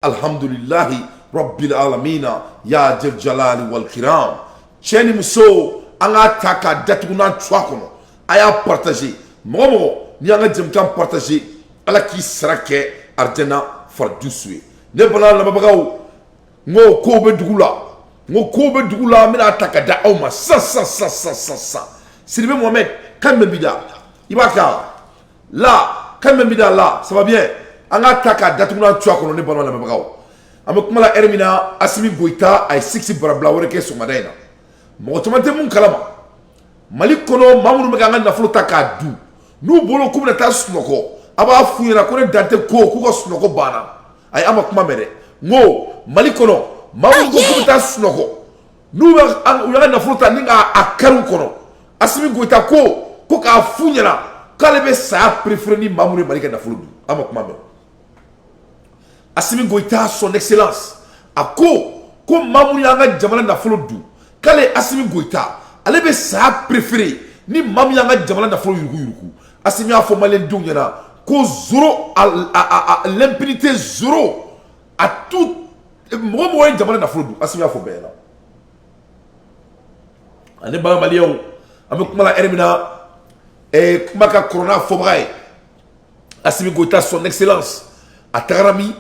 Alhamdulilahi rabbil alamina ya jal jalali wal kiram. Cɛ ni muso, an k'a ta k'a datugu n'an cuwa kɔnɔ. A y'a partager. Mɔgɔ mɔgɔ n'i y'an ka jɛmukan partager, Ala k'i sara kɛ arijana faridusu ye. Ne bala lamɛnbagaw, n ko kow bɛ dugu la, n ko kow bɛ dugu la. N bɛna ta ka da aw ma sisan sisan sisan sisan sisan sisan. Sidibe Mohamed kan bɛ bi da, i b'a kɛ la kan bɛ bi da la, ça va bien. An k'a ta k'a datugu n'an cuwa kɔnɔ. Ne balima lamɛnbagaw, an bɛ kuma la ɛri min na, Asimi Goyita a ye siksi barabila wɛrɛ kɛ sɔgɔmada in na. Mɔgɔ caman tɛ mun kalama, Mali kɔnɔ, maa minnu bɛ k'an ka nafolo ta k'a dun, n'u bolo k'u bɛna taa sunɔgɔ, a b'a f'u ɲɛna ko ne dan tɛ ko k'u ka sunɔgɔ banna. Ayi, an ma kuma mɛn dɛ. N ko Mali kɔnɔ, maa minnu ko k'u bɛ taa sunɔgɔ, n'u bɛ u y'an ka nafolo ta ni k'a kari u kɔnɔ, Asimi Goyita ko k'a f'u ɲɛna k'ale bɛ saya préféré ni maa minnu ye Mali ka nafolo dun. An ma kuma mɛn. Asimi Goyita, son excellence, a ko maa minnu y'an ka jamana nafolo dun, k'ale Asimi Goyita, ale bɛ saya préféré ni maa min y'an ka jamana nafolo yuruguyurugu. Asimi y'a fɔ maliyɛndenw ɲɛna ko zéro à l'impunité, zéro à tout mɔgɔ mɔgɔ ye jamana nafolo dun. Asimi y'a fɔ bɛɛ ɲɛna. Ani baga maliyɛnw, an bɛ kuma la ɛri min na, kuma ka kɔrɔ n'a fɔbaga ye. Asimi Goyita, son excellence, a tagara min,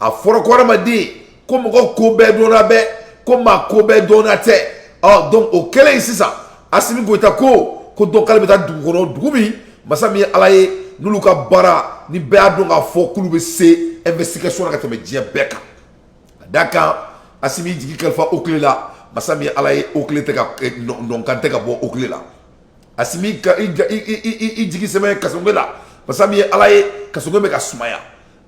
a fɔra ko hadamaden ko mɔgɔ ko bɛɛ dɔnna bɛɛ, ko maa ko bɛɛ dɔnna tɛ. Ɔ donc o kɛlen sisan, Asimi Goyita ko donc k'ale bɛ taa dugu kɔnɔ, dugu min masa min ye Ala ye, n'olu ka baara ni bɛɛ y'a dɔn k'a fɔ k'olu bɛ se investigation na ka tɛmɛ diɲɛ bɛɛ kan. Ka d'a kan, Asimi jigi kalifa OCLEI la, masa min ye Ala ye, OCLEI tɛ ka nɔnkan tɛ ka bɔ OCLEI la. Asimi ka i jigi sɛmɛ Kasɔnge la, masa min ye Ala ye, Kasɔnge bɛ ka sumaya.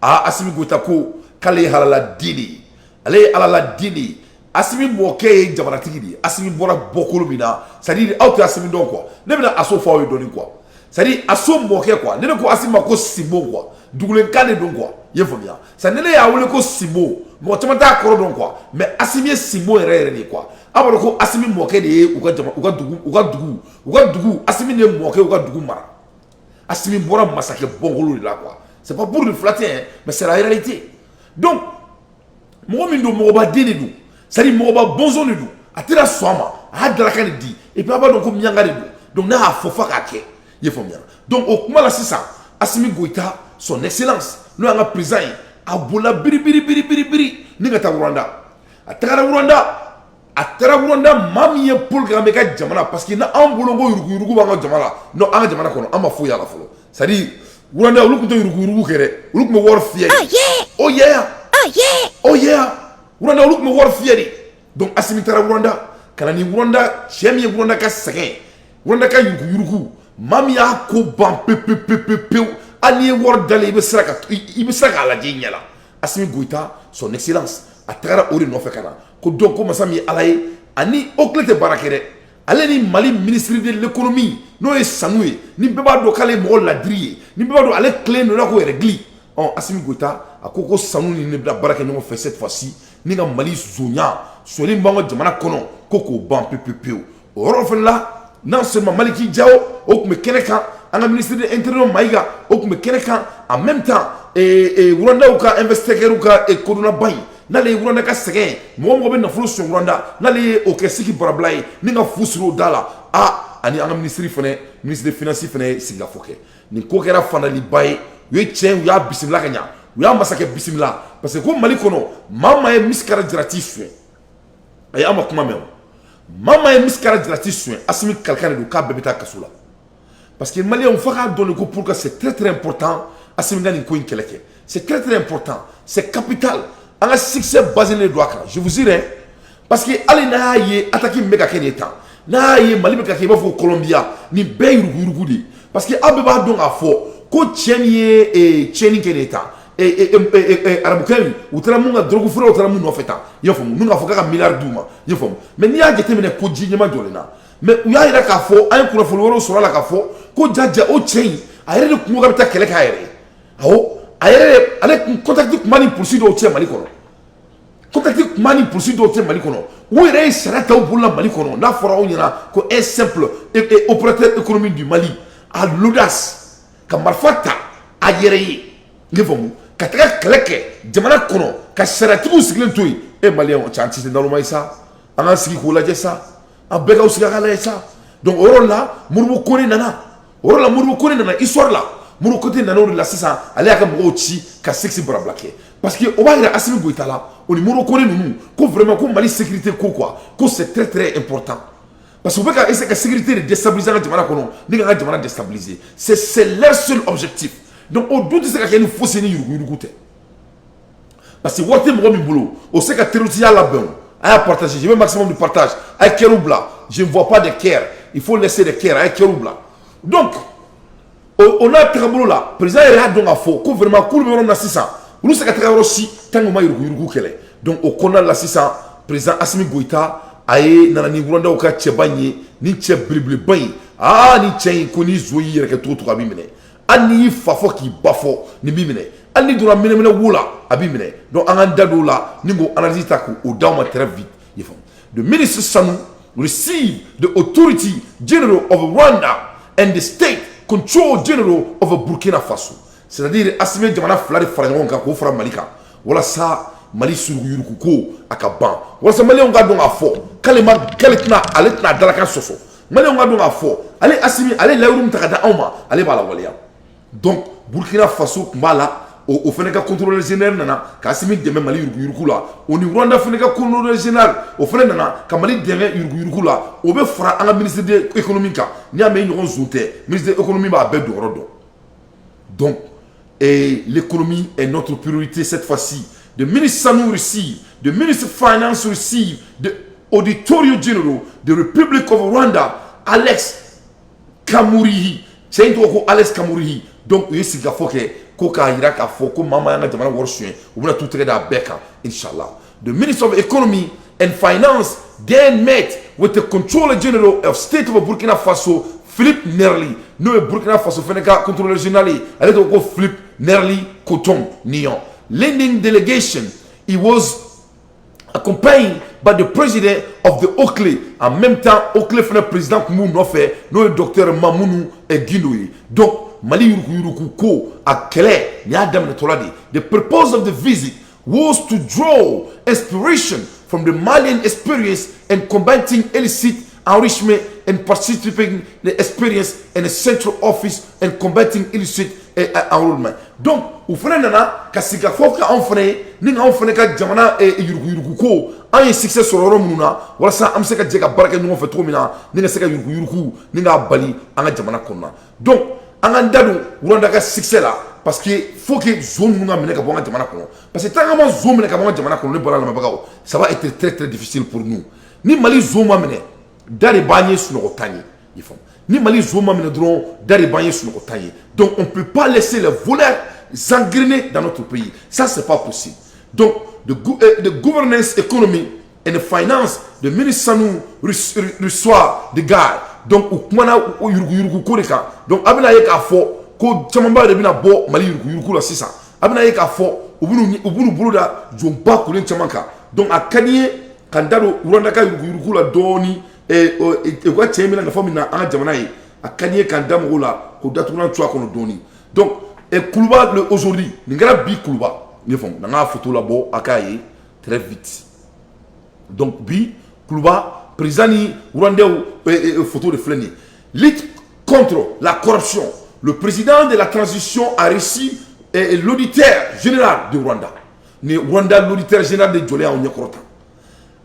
Aa, Asimi Goyita ko k'ale ye halala den de ye, ale ye alala den de ye. Asimi mɔkɛ ye jamanatigi de ye. Asimi bɔra bɔkolo min na, c'est à dire aw tɛ Asimi dɔn quoi. Ne bɛna Aso fɔ aw ye dɔɔni quoi. C'est à dire Aso mɔkɛ quoi, ne ko Asimi ma ko Sinbo quoi, dugulenkan de don quoi, i ye faamuya? C'est à dire ne y'a wele ko Sinbo, mɔgɔ caman t'a kɔrɔ dɔn quoi, mais Asimi ye Sinbo yɛrɛ yɛrɛ de ye quoi. Aw b'a dɔn ko Asimi mɔkɛ de ye u ka jama, u ka dugu, u ka dugu, u ka dugu, Asimi de ye mɔkɛ u ka dugu mara. Asimi bɔra masakɛ bɔnkolo de la quoi. C'est pas pour le flatter hein, mais c'est la réalité. Donc mɔgɔ min don, mɔgɔba den de don, c'est à dire mɔgɔba bɔnsɔn de don. A tɛna sɔn a ma, a y'a dalakan de di. Et puis a b'a dɔn ko miyanka de don, donc n'a y'a fɔ f'a k'a kɛ, i ye faamuya? Donc o kuma la sisan, Asimi Goyita, son excellence, n'o y'an ka président ye, a bolila biri biri biri biri biri ni ka taa Rwanda. A tagara Rwanda, a taara Rwanda, maa min ye Paul Kagame ka jamana, parce que n'anw bolo ko yuruguyurugu b'an ka jamana la, non, an ka jamana kɔnɔ, an ma foyi y'a la fɔlɔ. C'est à dire Rwanda, olu tun tɛ yuruguyurugu kɛ dɛ, olu tun bɛ wari fiyɛ de. Oh yeah, oh yeah, Rwanda, olu tun bɛ wari fiyɛ de. Donc Asimi taara Rwanda ka na ni Rwanda cɛ min ye, Rwanda ka sɛgɛn, Rwanda ka yuruguyurugu, maa min y'a ko ban pewu pewu pewu pewu, hali n'i ye wari dalen, i bɛ siran k'a lajɛ i ɲɛ la. Asimi Goyita, son excellence, a tagara o de nɔfɛ ka na ko donc ko masa min ye Ala ye, ani OCLEI tɛ baara kɛ dɛ. Ale ni Mali ministre de l'économie, n'o ye Sanu ye, ni bɛɛ b'a dɔn k'ale ye mɔgɔ ladiri ye, ni bɛɛ b'a dɔn ale tilen don n'a ko yɛrɛ gili. Ɔ Asimi Goyita a ko Sanu ni ne bɛna baara kɛ ɲɔgɔn fɛ cette fois-ci ni ka Mali zonya sonyali min b'an ka jamana kɔnɔ, ko k'o ban pewu pewu pewu. O yɔrɔ fana la, non seulement Maliki Jawo, o tun bɛ kɛnɛ kan, an ka ministre de l'intérieur Mayiga, o tun bɛ kɛnɛ kan. En même temps, Rwandaw ka investisseurs ka kodɔnnaba in, n'ale ye Rwanda ka sɛgɛn, mɔgɔ mɔgɔ bɛ nafolo sɔn Rwanda, n'ale ye o kɛ sigi barabila ye ni ka fu siri o da la. A ani an ka ministre fana, ministre des finances fana ye sigikafɔ kɛ. Nin ko kɛra fandaliba ye. U ye cɛ, u y'a bisimila ka ɲa, u y'a masakɛ bisimila, parce que ko Mali kɔnɔ, maa maa ye misikara jarati suɲɛ, ayi, an ma kuma mɛn o. Maa maa ye misikara jarati suɲɛ, Asimi kalikan de don k'a bɛɛ bɛ taa kaso la. Parce que maliyɛnw, fo k'a dɔn de ko pour que c'est très très important, Asimi ka nin ko in kɛlɛ kɛ, c'est très très important, c'est capital. An ka succès basé don a kan, je vous dirais, parce que hali n'a y'a ye attaque min bɛ ka kɛ nin ye tan, n'a y'a ye Mali bɛ ka kɛ i b'a fɔ Colombia, nin bɛɛ ye yuruguyurugu de ye. Parce que aw bɛɛ b'a dɔn k'a fɔ ko cɛ min ye tiɲɛni kɛ nin ye tan, arabukɛ in, u taara mun ka drogue feere, u taara mun nɔfɛ tan, i y'a faamu, mun k'a fɔ k'a ka miliyari d'u ma, i y'a faamu? Mais n'i y'a jateminɛ ko ji ɲɛma jɔlen na, mais u y'a yira k'a fɔ, an ye kunnafoni wɛrɛw sɔrɔ a la k'a fɔ ko ja o cɛ in, a yɛrɛ de kun ko k'a bɛ taa kɛlɛ k'a yɛrɛ ye. Awɔ, a yɛrɛ de, ale kun contact kun b'a ni polisi dɔw cɛ Mali kɔnɔ, contact kun b'a ni polisi dɔw cɛ Mali kɔnɔ. U yɛrɛ ye sariya ta u bolo la Mali kɔnɔ. N'a fɔra aw ɲɛna ko un simple opérateur économique du Mali a l'audace ka marifa ta a yɛrɛ ye, n ye faamu, ka Ka taga kɛlɛ kɛ jamana kɔnɔ ka sariyatigiw sigilen to yen. E Maliyɛnw cɛ, an tɛ se naloma ye sa. An k'an sigi k'o lajɛ sa, an bɛɛ k'aw sigi a ka lajɛ sa. Donc o yɔrɔ la, Modibo Kone nana. O yɔrɔ la, Modibo Kone nana histoire la. Modibo Kone nana o de la sisan, ale y'a ka mɔgɔw ci ka Six barabila kɛ, parce que o b'a yira Assimi Goïta la, o ni Modibo Kone ninnu, ko vraiment ko Mali sécurité ko quoi, ko c'est très très important, parce que u bɛ ka essayer ka sécurité de déstabiliser an ka jamana kɔnɔ ni ka an ka jamana déstabiliser. C'est leur seul objectif. Donc o dun tɛ se ka kɛ ni fosi ni yuruguyurugu tɛ, parce que wari tɛ mɔgɔ min bolo, o se ka terroriste labɛn. O a y'a partager, je veux maximum de partage. A ye cœur bila, je ne vois pas de cœur, il faut laisser des cœurs. A ye cœur bila. Donc o n'a tagabolo la, président yɛrɛ y'a dɔn k'a fɔ ko vraiment k'olu bɛ yɔrɔ min na sisan, olu se ka taga yɔrɔ si tant que u ma yuruguyurugu kɛlɛ. Donc o kɔnɔna la sisan, président Assimi Goïta a ye nana ni Rwandaw ka cɛba in ye, ni cɛ belebeleba in. Aa, ni cɛ in ko ni zo y'i yɛrɛ kɛ cogo cogo, a b'i minɛ. Hali n'i y'i fa fɔ k'i ba fɔ, nin b'i minɛ. Hali n'i donna mɛnɛmɛnɛ wo la, a b'i minɛ. Donc an k'an da don o la ni k'o analyse ta k'o d'aw ma très vite. I faamu? The ministre Sanu received the Authority General of Rwanda and the State Control General of Burkina Faso. C'est-à-dire Assimi jamana fila de fara ɲɔgɔn kan k'o fara Mali kan walasa Mali suruguyurugu ko a ka ban, walasa Maliyɛnw ka dɔn k'a fɔ k'ale ma k'ale tɛna ale tɛna dalakan sɔsɔ. Maliyɛnw ka dɔn k'a fɔ ale Assimi, ale layiru min ta ka di anw ma, ale b'a lawaleya. Donc Burkina Faso tun b'a la, o fana ka contrôleur général nana ka Assimi dɛmɛ Mali yuruguyurugu la. O ni Rwanda fana ka contrôleur général, o fana nana ka Mali dɛmɛ yuruguyurugu la. O bɛ fara an ka ministre de l'économie kan. N'i y'a mɛn i ɲɔgɔn zon tɛ, ministre de l'économie b'a bɛɛ jɔyɔrɔ dɔn. Donc et l'économie est notre priorité cette fois-ci. The ministre Sanou receive, the minister finance receive, the Auditor General, the Republic of Rwanda, Alex Kamurihi. Cɛ in tɔgɔ ko Alex Kamurihi. Donc u ye sigikafɔ kɛ ko k'a yira k'a fɔ ko maa maa y'an ka jamana wari suɲɛ, u bɛna t'u tɛgɛ da a bɛɛ kan, inshallah. The Minister of Economy and Finance then met with the Controller General of State of Burkina Faso, Philippe Nerli. N'o ye Burkina Faso fana ka contrôleur général ye, ale tɔgɔ ko Philippe Nerli Coton Nion. Leading delegation, he was accompanied by the president of the OCLEI. En même temps, OCLEI fana président tun b'u nɔfɛ, n'o ye docteur Mamunu Gindo ye. Donc Mali yuruguyurugu ko a kɛlɛ nin y'a daminɛtɔla de ye. The purpose of the visit was to draw inspiration from the Malian experience in combating illicit enrichment and participating the experience in the central office and combating illicit enrollment. Donc u fana nana ka sigi ka fɔ kɛ anw fana ye ni anw fana ka jamana yuruguyurugu ko an ye succès sɔrɔ yɔrɔ minnu na, walasa an bɛ se ka jɛ ka baara kɛ ɲɔgɔn fɛ cogo min na ni ka se ka yuruguyurugu ni k'a bali an ka jamana kɔnɔna. Donc an k'an da don Rwanda ka succès la, parce que faut que zon ninnu ka minɛ ka bɔ an ka jamana kɔnɔ, parce que tant qu'an ma zon minɛ ka bɔ an ka jamana kɔnɔ, ne bɔra lamɛnbagaw, ça va être très très difficile pour nous. Ni Mali zon ma minɛ, da de b'an ye sunɔgɔ t'an ye. I faamu? Ni Mali zon ma minɛ dɔrɔn, da de b'an ye sunɔgɔ t'an ye. Donc on peut pas laisser les voleurs s'engrener dans notre pays, ça c'est pas possible. Donc the governance, economy and the finance, the ministre Sanou reçoit the guy. Donc u kumana o yuruguyurugu ko de kan. Donc a bɛna ye k'a fɔ ko camanba de bɛna bɔ Mali yuruguyurugu la sisan. A bɛna ye k'a fɔ u bɛn'u bolo da jonba kolen caman kan. Donc a ka di n ye ka n da don Rwanda ka yuruguyurugu la dɔɔni, u ka cɛ in bɛna nafa min na an ka jamana ye. A ka di n ye ka n da mɔgɔw la k'o datugulan tu a kɔnɔ dɔɔni. Donc Kuluba le aujourd'hui, nin kɛra bi Kuluba n ye faamu na, n k'a photo labɔ a k'a ye très vite. Donc bi Kuluba, président ni Rwandais photo de filɛ nin ye. Lutte contre la corruption, le président de la transition a reçu l'auditeur général de Rwanda. Ni Rwanda l'auditeur général de jɔlen y'anw ɲɛkɔrɔ tan.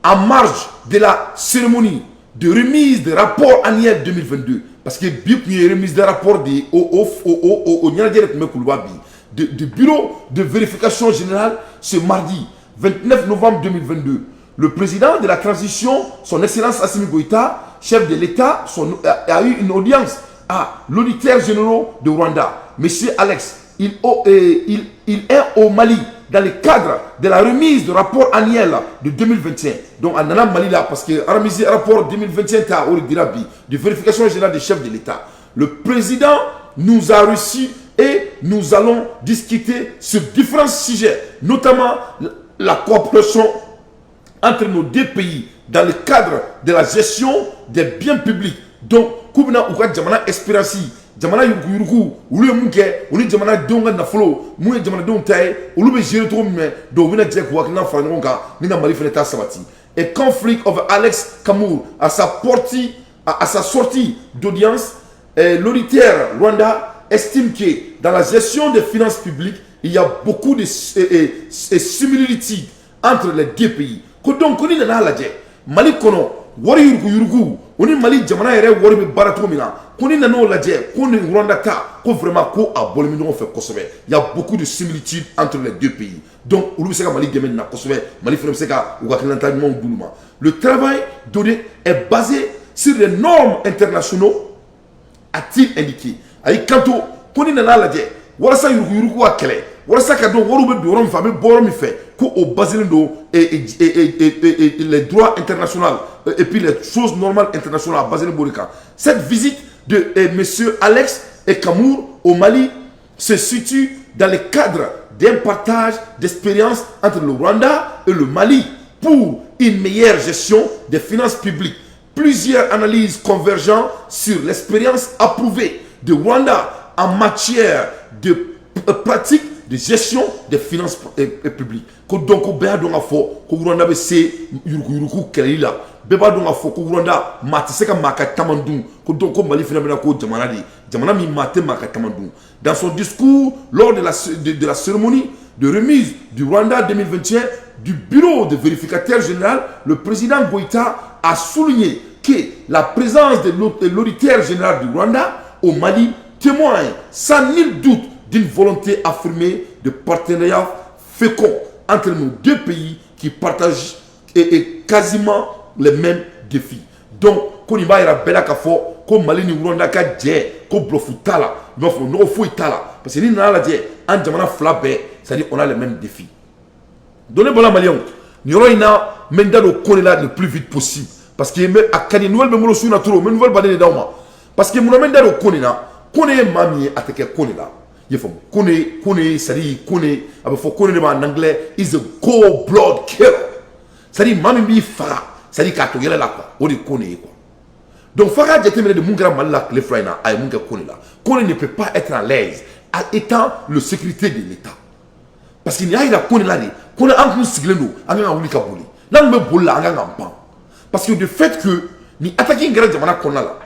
En marge de la cérémonie de remise des rapports annuels 2022, parce que bi tun ye remise des rapports de o ɲɛnajɛ de tun bɛ Kuluba bi du bureau de vérification générale ce mardi 29 novembre 2022, le président de la transition, son excellence Assimi Goïta, chef de l'État, a eu une audience à l'auditeur général de Rwanda, monsieur Alex. Il est au Mali dans le cadre de la remise de rapport annuel de 2021. Donc, a nana Mali la, parce que remise rapport 2021 ta o de dira bi de vérification générale des chefs de l'État. Le président nous a reçus et nous allons discuter sur différents sujets, notamment la coopération entre nos deux pays dans le cadre de la gestion des biens publics. Donc, k'u bɛna u ka jamana expérience Jamana yuruguyurugu, olu ye mun kɛ? U ni jamanadenw ka nafolo, mun ye jamanadenw ta ye, olu bɛ gérer cogo min? Donc u bɛna jɛ k'u hakilina fara ɲɔgɔn kan ni ka Mali fana ta sabati. Et conflict of Alex Kamour à sa sortie d'audience, l'auditeur Rwanda estime que dans la gestion des finances publiques, il y a beaucoup de similitudes entre les deux pays. Ko donc ko ni nana lajɛ Mali kɔnɔ, wari yuruguyurugu, o ni Mali jamana yɛrɛ wari bɛ baara cogo min na, ko ni nan'o lajɛ, ko ni Rwanda ta, ko vraiment ko a bɔlen bɛ ɲɔgɔn fɛ kosɛbɛ. Il y a beaucoup de similitudes entre les deux pays. Donc olu bɛ se ka Mali dɛmɛ nin na kosɛbɛ. Mali fana bɛ se ka u ka hakilinata ɲumanw d'olu ma. Le travail donné est basé sur les normes internationaux, a-t-il indiqué. A y'i kanto ko ni nana lajɛ, walasa yuruguyurugu ka kɛlɛ, walasa ka dɔn wariw bɛ don yɔrɔ min fɛ, a bɛ bɔ yɔrɔ min fɛ, ko o basé don les droits internationaux et puis les choses normales internationales, a basé b'o de kan. Cette visite de monsieur Alex Kamour au Mali se situe dans le cadre d'un partage d'expériences entre le Rwanda et le Mali pour une meilleure gestion des finances publiques. Plusieurs analyses convergent sur l'expérience approuvée de Rwanda en matière de pratique de gestion des finances publiques. Ko donc ko bɛɛ y'a dɔn k'a fɔ ko Rwanda bɛ se yuruguyurugu kɛlɛli la. Bɛɛ b'a dɔn k'a fɔ ko Rwanda, maa tɛ se ka maa ka taman dun. Ko donc ko Mali fana bɛna k'o jamana de ye, jamana min maa tɛ maa ka taman dun. Dans son discours lors de la cérémonie de remise du Rwanda 2021 du bureau de vérificateur général, le président Goïta a souligné que la présence de l'auditeur général du Rwanda au Mali témoigne sans nul doute d'une volonté affirmée de partenariat fécond entre nos deux pays qui partagent et quasiment les mêmes défis. Donc, ko nin b'a yira bɛɛ la k'a fɔ ko Mali ni Rwanda ka jɛ, ko bluff t'a la, i b'a fɔ nɔgɔ foyi t'a la, parce que ni nana lajɛ, an jamana fila bɛɛ, c'est à dire on a les mêmes défis. Donc ne bɔra, maliyɛnw, nin yɔrɔ in na, n bɛ n da don ko de la le plus vite possible, parce que n bɛ a ka di nouvelle bɛ n bolo su in na trop. N bɛ nouvelle baden de d'aw ma, parce que munna n bɛ n da don ko nin na? Ko ne ye maa min ye, a tɛ kɛ ko de la. I y'a faamu? Kone, Kone, c'est à dire Kone, a bɛ fɔ Kone de ma en anglais, is a cold blood killer, c'est à dire maa min b'i faga, c'est à dire k'a to yɛlɛ la quoi. O de ye Kone ye quoi. Donc f'a k'a jateminɛ de mun kɛra Mali la tile 2 in na, a ye mun kɛ Kone la. Kone ne peut pas être à l'aise étant le sécurité de l'État, parce que nin y'a yira Kone la de. Kone, an kun sigilen don, an kan ka wuli ka boli. N'an kun bɛ boli la, an kan k'an pan, parce que de fait que ni attaque in kɛra jamana kɔnɔna la,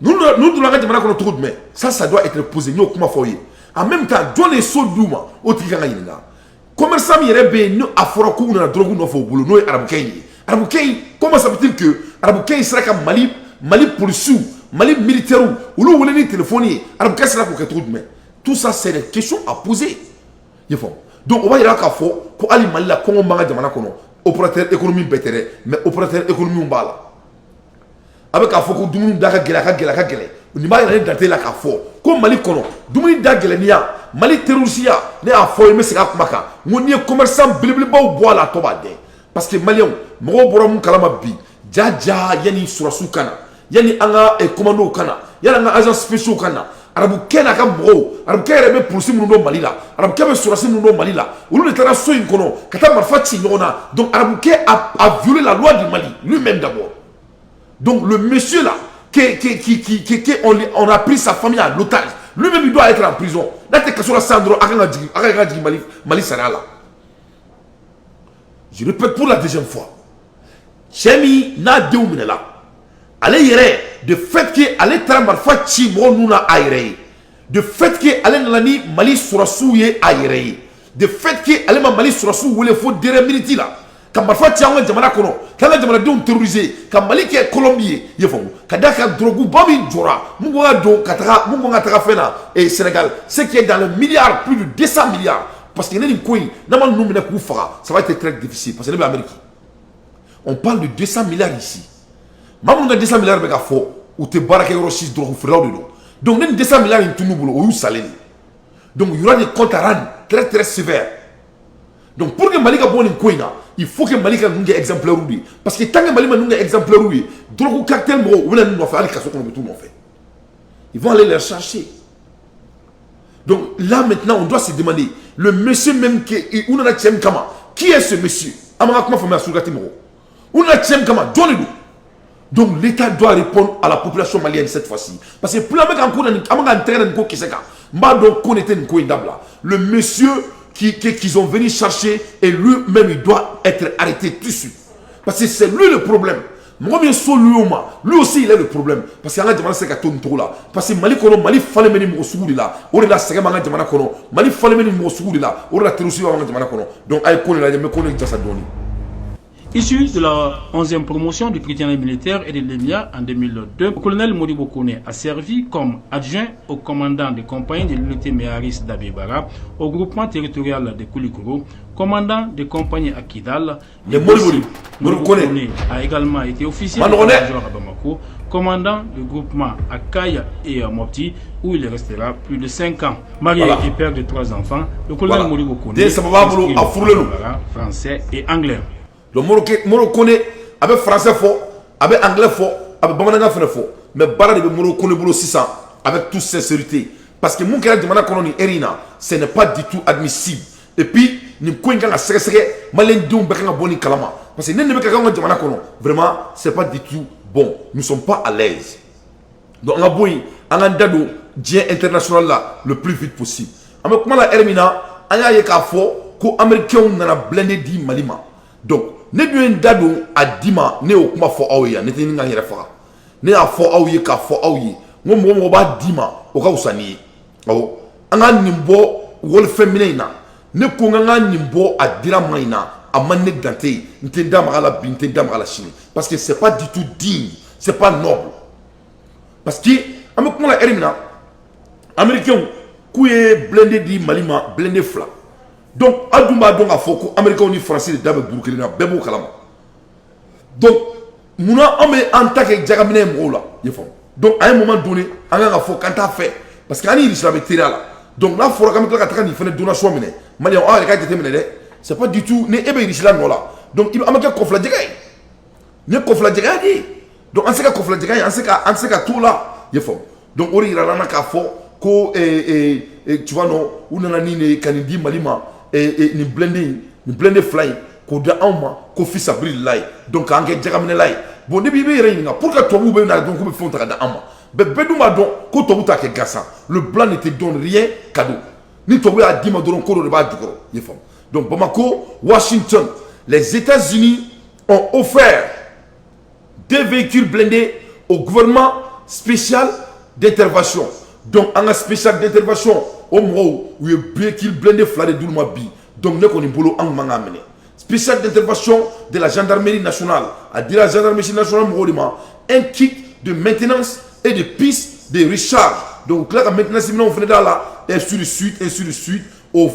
ninnu donna an ka jamana kɔnɔ cogo jumɛn? Ça, ça doit être posé. N y'o kuma fɔ aw ye. En même temps, jɔn de ye so d'u ma? O tigi kan ka ɲininka. Commerçant min yɛrɛ bɛ yen, n'o a fɔra k'u nana drogue nɔfɛ o bolo, n'o ye arabukɛ in ye, arabukɛ in, comment ça fait-il que arabukɛ in sera ka Mali policiers, Mali militaires, olu wele ni téléphone ye? Arabukɛ sera k'o kɛ cogo jumɛn? Tout ça, c'est des questions à poser, i y'a faamu? Donc o b'a yira k'a fɔ ko hali Mali la, kɔngɔ b'an ka jamana kɔnɔ. Opérateur économique bɛɛ tɛ dɛ, mais opérateur économique b'a la. A bɛ k'a fɔ ko dumuni da ka gɛlɛn, a ka gɛlɛn, a ka gɛlɛn. Nin b'a yira ne dante la k'a fɔ ko Mali kɔnɔ, dumuni da gɛlɛnniya, Mali terrorisiya, ne y'a fɔ ye, n bɛ segin a kuma kan, n ko n'i ye commerçant belebelebaw bɔ a la, a tɔ b'a dɛn, parce que maliyɛnw, mɔgɔw bɔra mun kalama bi? Ja ja, yanni surasiw ka na, yanni an ka commandow ka na, yanni an ka agents spéciaux ka na, arabukɛ n'a ka mɔgɔw, arabukɛ yɛrɛ bɛ polisi minnu dɔn Mali la, arabukɛ bɛ surasi minnu dɔn Mali la, olu de taara so in kɔnɔ ka taa marifa ci ɲɔgɔn na. Donc arabukɛ a violé la loi du Mali lui-même d'abord. Donc le monsieur là qui, on a pris sa famille à l'otage, lui-même il doit être en prison. N'a tɛ kaso la sisan dɔrɔn, a kan ka jigin, a kan ka jigin Mali sariya la. Je répète pour la deuxième fois, cɛ min n'a denw minɛla, ale yɛrɛ, de fait que ale taara marifa ci mɔgɔ ninnu na a yɛrɛ ye, de fait que ale nana ni Mali sɔrɔsiw ye a yɛrɛ ye, de fait que ale ma Mali sɔrɔsiw wele fo dernière minute la ka marifa ci an ka jamana kɔnɔ, k'an ka jamanadenw terroriser, ka Mali kɛ Colombie ye, i y'a faamu? Ka d'a kan drogue ba min jɔra, mun ko ka don ka taga, mun ko ka taga fɛn na Sénégal, ce qui est dans les milliards, plus de 200 milliards. Parce que ne nin ko in, n'a ma ninnu minɛ k'u faga, ça va être très difficile, parce que ne bɛ Amérique. On parle de 200 milliards ici. Maa minnu ka 200 milliards bɛ ka fɔ, u tɛ baara kɛ yɔrɔ si, drogue feerelaw de don. Donc ne ni 200 milliards in tun'u bolo, o y'u salen de. Donc il y aura des comptes à rendre très très sévères. Donc pour que Mali ka bɔ nin ko in na, il faut que Mali ka ninnu kɛ exemplaire de ye, parce que tant que Mali ma ninnu kɛ exemplaire ye, drogue cartel mɔgɔw, u bɛna ninnu nɔfɛ hali kaso kɔnɔ, u bɛ t'u nɔfɛ, ils vont aller les chercher. Donc là maintenant, on doit se demander, le monsieur même qui u nana cɛ min kama, qui est ce monsieur? An b'an ka kuma faamuya, surukati mɔgɔ, u nana cɛ min kama, jɔn de don? Donc l'État doit répondre à la population malienne cette fois-ci, parce que plus an bɛ k'an ko nin, an bɛ k'an tɛgɛ da nin ko kisɛ kan, n b'a dɔn ko ne tɛ nin ko in dabila. Le monsieur qu'ils ont venu chercher, et lui-même, il doit être arrêté tout de suite, parce que c'est lui le problème. Mɔgɔ min ye so loué o ma, lui aussi, il est le problème, parce que an ka jamana se ka to nin cogo la, parce que Mali kɔnɔ, Mali falen bɛ ni mɔgɔ sugu de la. O de la sɛgɛn b'an ka jamana kɔnɔ. Mali falen bɛ ni mɔgɔ sugu de la, o de la terrorisme b'an ka jamana kɔnɔ. Donc a ye ko nin lajɛ, n bɛ ko nin jasa dɔɔni. Issu de la 11e promotion du Prytanée militaire et de l'EMIA en 2002, le colonel Modibo Kone a servi comme adjoint au commandant de compagnie de l'unité Méharis d'Abbey Barra, au groupement territorial de Koulikoro, commandant de compagnie à Kidal. Et Modibo, Modibo Kone a également été officier de major à Bamako, commandant du groupement à Kaya et à Mopti, où il restera plus de 5 ans. Marié et père de trois enfants, le colonel Modibo Kone est français et anglais. Donc Moro Kone a bɛ français fɔ, a bɛ anglais fɔ, a bɛ bamanankan fɛnɛ fɔ, mais baara de bɛ Moro Kone bolo sisan, avec toute sincérité, parce que mun kɛra jamana kɔnɔ nin heure in na, ce n'est pas du tout admissible. Et puis nin ko in kan ka sɛgɛsɛgɛ, maliyɛndenw bɛɛ kan ka bɔ nin kalama, parce que ne bɛ ka kɛ anw ka jamana kɔnɔ, vraiment, c'est pas du tout bon, nous sommes pas à l'aise. Donc an ka bɔ yen, an k'an da don diɲɛ international la le plus vite possible. An bɛ kuma la heure min na, an y'a ye k'a fɔ ko Américains nana blindé di Mali ma. Donc ne dun ye n da don a di ma, ne y'o kuma fɔ aw ye yan, ne tɛ ɲini ka n yɛrɛ faga. Ne y'a fɔ aw ye k'a fɔ aw ye, n ko mɔgɔ mɔgɔ b'a di ma, o ka fisa n'i ye. Awɔ, an ka nin bɔ wolifɛn minɛ in na. Ne ko n ka nin bɔ a dira ma in na, a man ne dante ye. N tɛ n da maga la bi, n tɛ n da maga la sini, parce que c'est pas du tout digne, c'est pas noble. Parce que an bɛ kuma la heure min na, Américains k'u ye blindé di Mali ma, blindé fila. Donc aw dun b'a dɔn k'a fɔ ko Américains ni Faransi de da bɛ buru kelen na, bɛɛ b'o kalama. Donc munna an bɛ an ta kɛ jagaminɛ ye mɔgɔw la? I ye faamu? Donc à un moment donné, an kan ka fɔ k'an t'a fɛ, parce que an ni Irisi bɛ teriya la. Donc n'a fɔra k'an bɛ tila ka taga nin fana donation minɛ, Maliyɛnw, aw yɛrɛ ka jateminɛ dɛ, c'est pas du tout. Ni e bɛ Irisi la nɔ la, donc i bɛ an bɛ kɛ kɔfilajɛgɛ ye. Nin ye kɔfilajɛgɛya de ye. Donc an tɛ se ka kɔfilajɛgɛ ye, an tɛ se ka t'o la, i ye faamu? Donc o de yira la k'a fɔ ko tu vois, non, u nana ni de ka nin di Mali ma, nin blindé in, nin blindé fila in, k'o di anw ma ko fisabililayi. Donc k'an kɛ jagaminɛla ye. Bon, ne b'i yɛrɛ ɲininka pour que tubabuw bɛ na dɔn k'u bɛ fɛnw ta ka di an ma. Bɛɛ dun b'a dɔn ko tubabu t'a kɛ gansan. Le blanc ne te donne rien cadeau. Ni tubabu y'a d'i ma dɔrɔn, ko dɔ de b'a jukɔrɔ, i ye faamu? Donc Bamako, Washington, les États-Unis ont offert deux véhicules blindés au gouvernement spécial d'intervention. Donc an ka spécial d'intervention, o mɔgɔw, u ye véhicule blindé fila de d'olu ma bi. Donc ne kɔni bolo, an kun man k'a minɛ. Spécial d'intervention de la gendarmerie nationale, a dira gendarmerie nationale mɔgɔw de ma, un kit de maintenance et de pistes de recharge. Donc u tila ka maintenance minɛnw fana d'a la, ainsi de suite, ainsi de suite. Au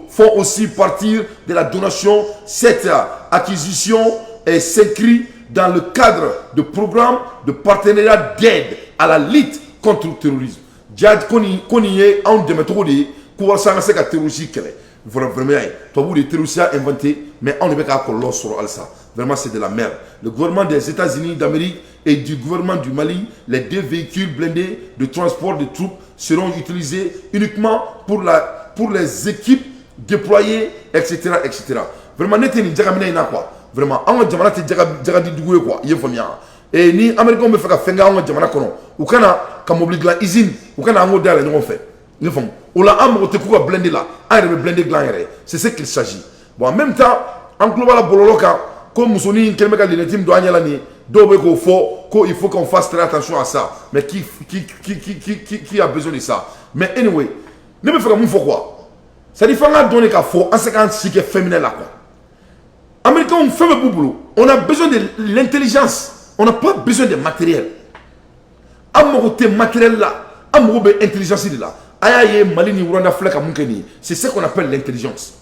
font aussi partir de la donation. Cette acquisition s'inscrit dans le cadre de programme de partenariat d'aide à la lutte contre le terrorisme. Jaa, ko nin ye anw dɛmɛ cogo de ye ko walasa an ka se ka terrorisme kɛlɛ. Vraiment, y'a ye, tubabuw de ye terrorisme inventé, mais anw de bɛ k'a kɔlɔlɔ sɔrɔ halisa. Vraiment, c'est de la merde. Le gouvernement des États-Unis d'Amérique et du gouvernement du Mali, les deux véhicules blindés de transport de troupes seront utilisés uniquement pour les équipes déployées, etc., etc. Vraiment, ne tɛ nin jagaminɛ in na, quoi. Vraiment, anw ka jamana tɛ jagadi dugu ye, quoi. I ye faamuya? Et ni Américains bɛ fɛ ka fɛn kɛ anw ka jamana kɔnɔ, u kana ka mobili dilan usine, u kana an k'o dayɛlɛ ɲɔgɔn fɛ. I ye faamu? O la, an mago tɛ k'u ka blindé la, an yɛrɛ bɛ blindé dilan an yɛrɛ ye. C'est ce qu'il s'agit. Bon, en même temps, an tulo b'a la bɔlɔlɔ kan ko musonin kɛlen bɛ ka lunette min don an ɲɛ la nin ye, dɔw bɛ k'o fɔ ko il faut qu'on fasse très attention à ça. Mais qui a besoin de ça? Mais anyway, ne bɛ fɛ ka mun fɔ, quoi, c'est à dire f'an k'a dɔn de k'a fɔ an se k'an si kɛ fɛn minɛ la, quoi. Américains, fɛn bɛɛ b'u bolo. On a besoin de l'intelligence, on n'a pas besoin de matériel. An mago tɛ matériel la, an mago bɛ intelligence de la. A y'a ye, Mali ni Rwanda filɛ ka mun kɛ nin ye, c'est ce qu'on appelle l'intelligence.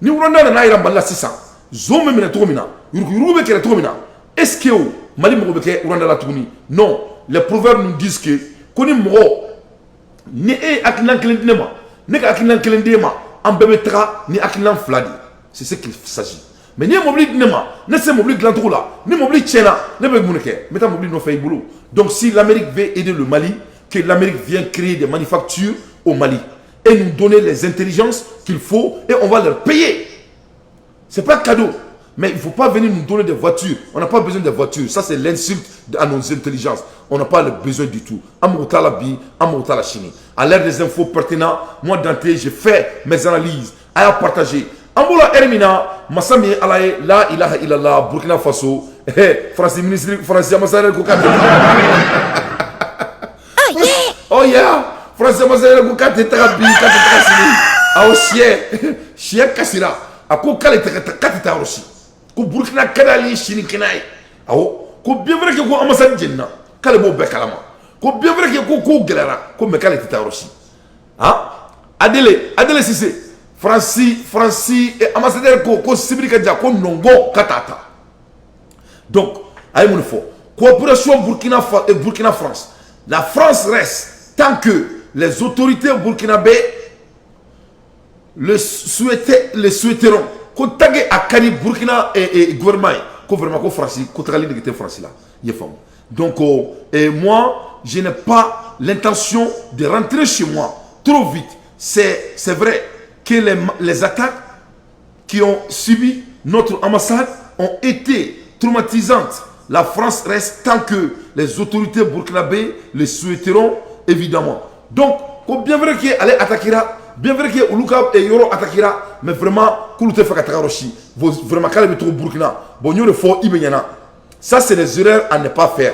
Ni Rwanda nana yira Mali la sisan, zon bɛ minɛ cogo min na, yuruguyurugu bɛ kɛlɛ cogo min na, est ce que o Mali mago bɛ kɛ Rwanda la tuguni? Non. Les proverbes nous disent que ko ni mɔgɔ ni e ye hakilina kelen di ne ma, ne ka hakilina kelen d'e ma, an bɛɛ bɛ taga ni hakilina fila de ye. C'est ce qu'il s'agit. Mais n'i ye mobili di ne ma, ne tɛ se mobili dilancogo la, ni mobili tiɲɛna, ne bɛ mun de kɛ? N bɛ taa mobili nɔfɛ i bolo. Donc si l'Amérique veut aider le Mali, que l'Amérique vienne créer des manufactures au Mali et nous donner les intelligences qu'il faut, et on va leur payer. C'est pas cadeau. Mais il ne faut pas venir nous donner des voitures. On n'a pas besoin de voitures. Ça, c'est l'insulte à nos intelligences. On n'a pas le besoin du tout. An mago t'a la bi, an mago t'a la sini. À l'ère des infos pertinentes, moi, Dante, j'ai fait mes analyses. A y'a partager. An bɔra heure min na, masa min ye Ala ye, la ilaha illallah, Burkina Faso, eh, France ministre, France ambassadeur ko k'a tɛ. Oh yeah, France ambassadeur ko k'a tɛ taga bi, k'a tɛ taga sini. Awɔ, siyɛ, siyɛ kasira. A ko k'ale tɛ k'a tɛ taa yɔrɔ si. Ko Burkina ka d'ale ye sini kɛnɛ ye. Awɔ, ko bien vrai que ko ambassade jenina, k'ale b'o bɛɛ kalama. Ko bien vrai que ko kow gɛlɛyara, ko mais k'ale tɛ taa yɔrɔ si. Han, Adele, Adele Cissé, Faransi ambassadeur ko ko sibiri ka ja, ko nɔngɔn ka taa ta. Donc a ye mun de fɔ? Coopération Burkina, Burkina France. La France reste tant que les autorités burkinabées le souhaitaient, le souhaiteront. Ko tant que a ka di Burkina gouvernement ye, ko vraiment ko Faransi ko tagali nege tɛ Faransi la. I ye faamu? Donc et moi, je n'ai pas l'intention de rentrer chez moi trop vite. C'est vrai que les attaques qui ont subi notre ambassade ont été traumatisantes. La France reste tant que les autorités burkinabées le souhaiteront, évidemment. Donc, ko bien vrai que ale attaquera, bien vrai que olu ka yɔrɔ attaquera, mais vraiment k'olu tɛ fɛ ka taga yɔrɔ si. Vraiment k'ale bɛ to Burkina. Bon, n y'o de fɔ i bɛ ɲɛna. Ça, c'est des erreurs à ne pas faire.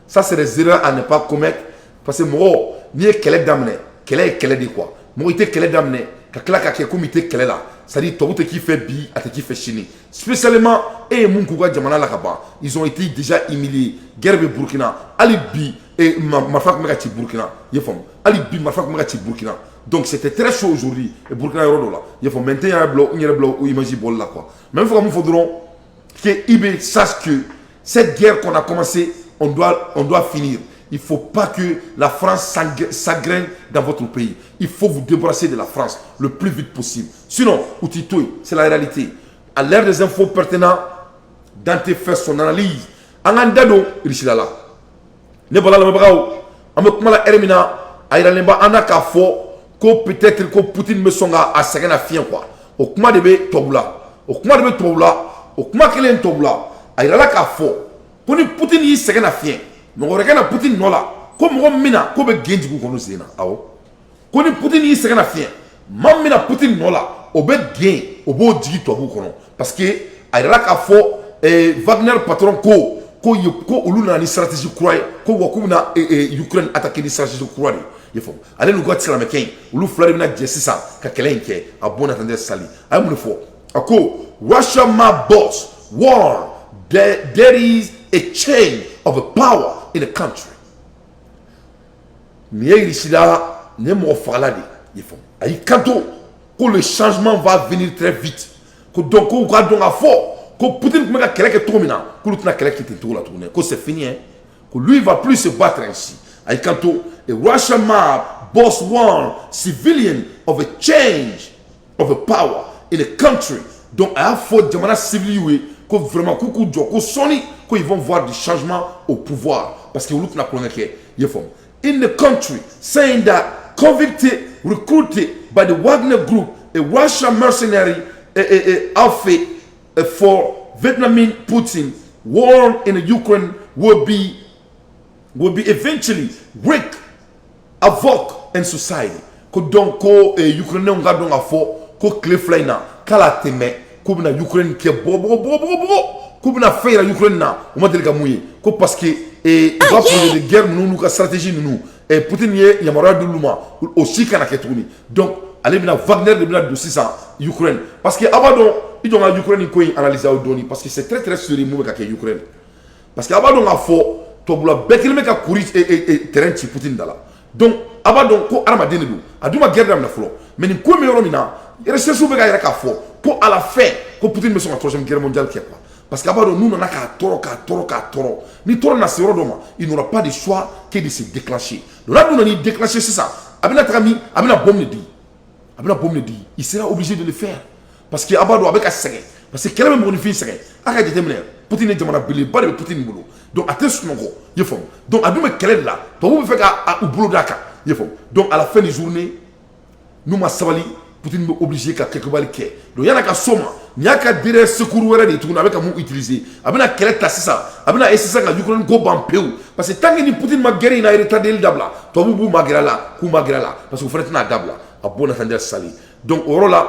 Ça, c'est des erreurs à ne pas commettre. Parce que mɔgɔ, n'i ye kɛlɛ daminɛ, kɛlɛ ye kɛlɛ de quoi. Mɔgɔ, i tɛ kɛlɛ daminɛ ka tila ka kɛ komi i tɛ kɛlɛ la. C'est à dire tubabu tɛ k'i fɛ bi, a tɛ k'i fɛ sini. Spécialement e ye mun k'u ka jamana la ka ban. Ils ont été déjà humiliés. Guerre bɛ Burkina. Hali bi marifa tun bɛ ka ci Burkina. I ye faamu? Hali bi marifa tun bɛ ka ci Burkina. Donc c'était très chaud aujourd'hui et Burkina yɔrɔ dɔ la. I ye faamu? Mais n tɛ n yɛrɛ bila n yɛrɛ bila o image bɔli la quoi. Mais n bɛ fɛ ka mun fɔ dɔrɔn, que IB sache que cette guerre qu'on a commencé, on doit finir. Il ne faut pas que la France s'engangrène dans votre pays. Il faut vous débarrasser de la France le plus vite possible. Sinon, Outitoy, c'est la réalité. À l'ère des infos pertinentes, Dante fait son analyse. An k'an da don Russie la. Ne bala lamɛnbagaw, an bɛ kuma la heure min na, a yiralen bɛ an na k'a fɔ ko peut-être ko Poutine bɛ sɔn ka a sɛgɛn na fiɲɛ quoi. O kuma de bɛ tubabu la. O kuma de bɛ tubabu la. O kuma kelen tubabu la. A yirala k'a fɔ ko ni Poutine y'i sɛgɛn na fiɲɛ, mɔgɔ wɛrɛ ka na Poutine nɔ la, ko mɔgɔ min na ko bɛ gen jigin u kɔnɔ sen na. Awɔ, ko ni Poutine y'i sɛgɛn na fiɲɛ, maa min na Poutine nɔ la, o bɛ gen, o b'o jigin tubabuw kɔnɔ, parce que a yirala k'a fɔ Wagner patron ko olu nana ni stratégie kura ye, ko wa k'u bɛna Ukraine attaquer ni stratégie kura de ye. I faamu? Ale n'u ka silamɛkɛ in, olu fila de bɛna jɛ sisan ka kɛlɛ in kɛ. À bon entendeur, salut. A ye mun de fɔ? A ko Russia mob boss warn there is a change of power in the country. Nin ye Irisila, nin ye mɔgɔ fagala de ye. I faamu? A y'i kanto ko le changement va venir très vite, ko donc ko u k'a dɔn k'a fɔ ko Poutine tun bɛ ka kɛlɛ kɛ cogo min na, k'olu tɛna kɛlɛ kɛ ten cogo la tuguni, ko c'est fini hein, ko lui, il va plus se battre ainsi. A y'i kanto a Russian mob boss warn civilian of a change of a power in the country. Donc a y'a fɔ jamana civil ye ko vraiment k'u k'u jɔ, ko sɔɔni ko ils vont voir du changement au pouvoir, parce que olu tɛna kulonkɛ kɛ. I ye faamu? In the country, saying that convicted recruited by the Wagner Group, a Russian mercenary outfit for Vladimir Putin, war in the Ukraine will be eventually wreak havoc in society. Ko donc ko Ukrainien ka dɔn ka fɔ ko tile 2 in na k'ala tɛmɛ, k'u bɛna Ukraine kɛ bɔgɔ bɔgɔ bɔgɔ bɔgɔ bɔgɔ, k'u bɛna fɛn yira Ukraine na u ma deli ka mun ye, ko parce que u ka projet de guerre ninnu n'u ka stratégie ninnu, Poutine ye yamaruya d'olu ma, o si kana kɛ tuguni. Donc ale bɛna Wagner de bɛna don sisan Ukraine, parce que a b'a dɔn, i jɔ n ka Ukraine ko in analyser aw dɔɔni, parce que c'est très très sérieux mun bɛ ka kɛ Ukraine, parce que a b'a dɔn k'a fɔ tubabula bɛɛ kelen bɛ ka kuri terrain ci Poutine da la. Donc a b'a dɔn ko hadamaden de don, a dun ma guerre daminɛ fɔlɔ, mais nin ko in bɛ yɔrɔ min na, recherche bɛ ka yɛrɛ k'a fɔ ko à la fin ko Poutine bɛ sɔn ka troisième guerre mondiale kɛ quoi, parce que a b'a dɔn n'u nana k'a tɔɔrɔ, k'a tɔɔrɔ, k'a tɔɔrɔ, ni tɔɔrɔ na se yɔrɔ dɔ ma, il n'aura pas de choix que de se déclencher. Donc n'a dun nana déclencher sisan, a bɛna taga min, a bɛna bombe de di, a bɛna bombe de di, il sera obligé de le faire, parce que a b'a dɔn a bɛ ka sɛgɛn, parce que kɛlɛ bɛ mɔgɔninfin sɛgɛn. A ka jateminɛ, Poutine ye jamana belebeleba de bɛ Poutine bolo, donc a tɛ sunɔgɔ. I ye faamu? Donc a dun bɛ kɛlɛ de la, tubabuw bɛ fɛ ka u bolo d'a kan. I ye faamu? Donc à la fin de journée, n'u ma sabali, Poutine bɛ obligé ka kɛkɛbali kɛ. Donc yan'a ka s'o ma, Nin y'a ka dernier secours wɛrɛ de ye tuguni. A bɛ ka mun utiliser? A bɛna kɛlɛ ta sisan, a bɛna essayer ka Ukraine ko ban pewu, parce que tant que ni Poutine ma guerre in na retardeli dabila, tubabuw b'u magɛrɛ a la, k'u magɛrɛ a la, parce que u fana tɛna a dabila. A bon entendeur, salut. Donc o yɔrɔ la,